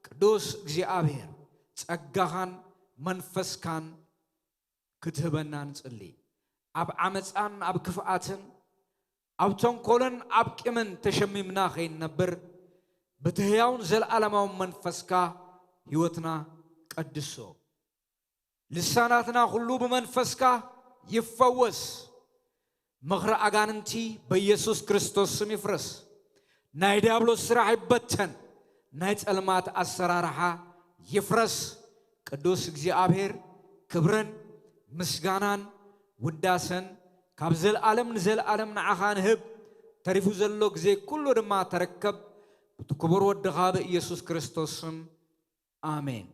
ቅዱስ እግዚኣብሔር፣ ጸጋኻን መንፈስካን ክትህበና ንጽሊ። ኣብ ዓመጻን ኣብ ክፍኣትን፣ ኣብ ተንኮልን ኣብ ቂምን ተሸሚምና ከይንነብር፣ በቲ ህያውን ዘለኣለማውን መንፈስካ ህይወትና ቀድሶ። ልሳናትና ኩሉ ብመንፈስካ ይፈወስ። ምኽሪ ኣጋንንቲ በኢየሱስ ክርስቶስ ስም ይፍረስ። ናይ ዲያብሎስ ስራሕ ይበተን። ናይ ጸልማት ኣሰራርሓ ይፍረስ። ቅዱስ እግዚኣብሔር፣ ክብርን ምስጋናን ውዳሰን ካብ ዘለኣለም ንዘለኣለም ንዓኻ ንህብ። ተሪፉ ዘሎ ግዜ ኩሉ ድማ ተረከብ። ብቲ ክቡር ወድኻ ብኢየሱስ ክርስቶስ ስም፣ ኣሜን።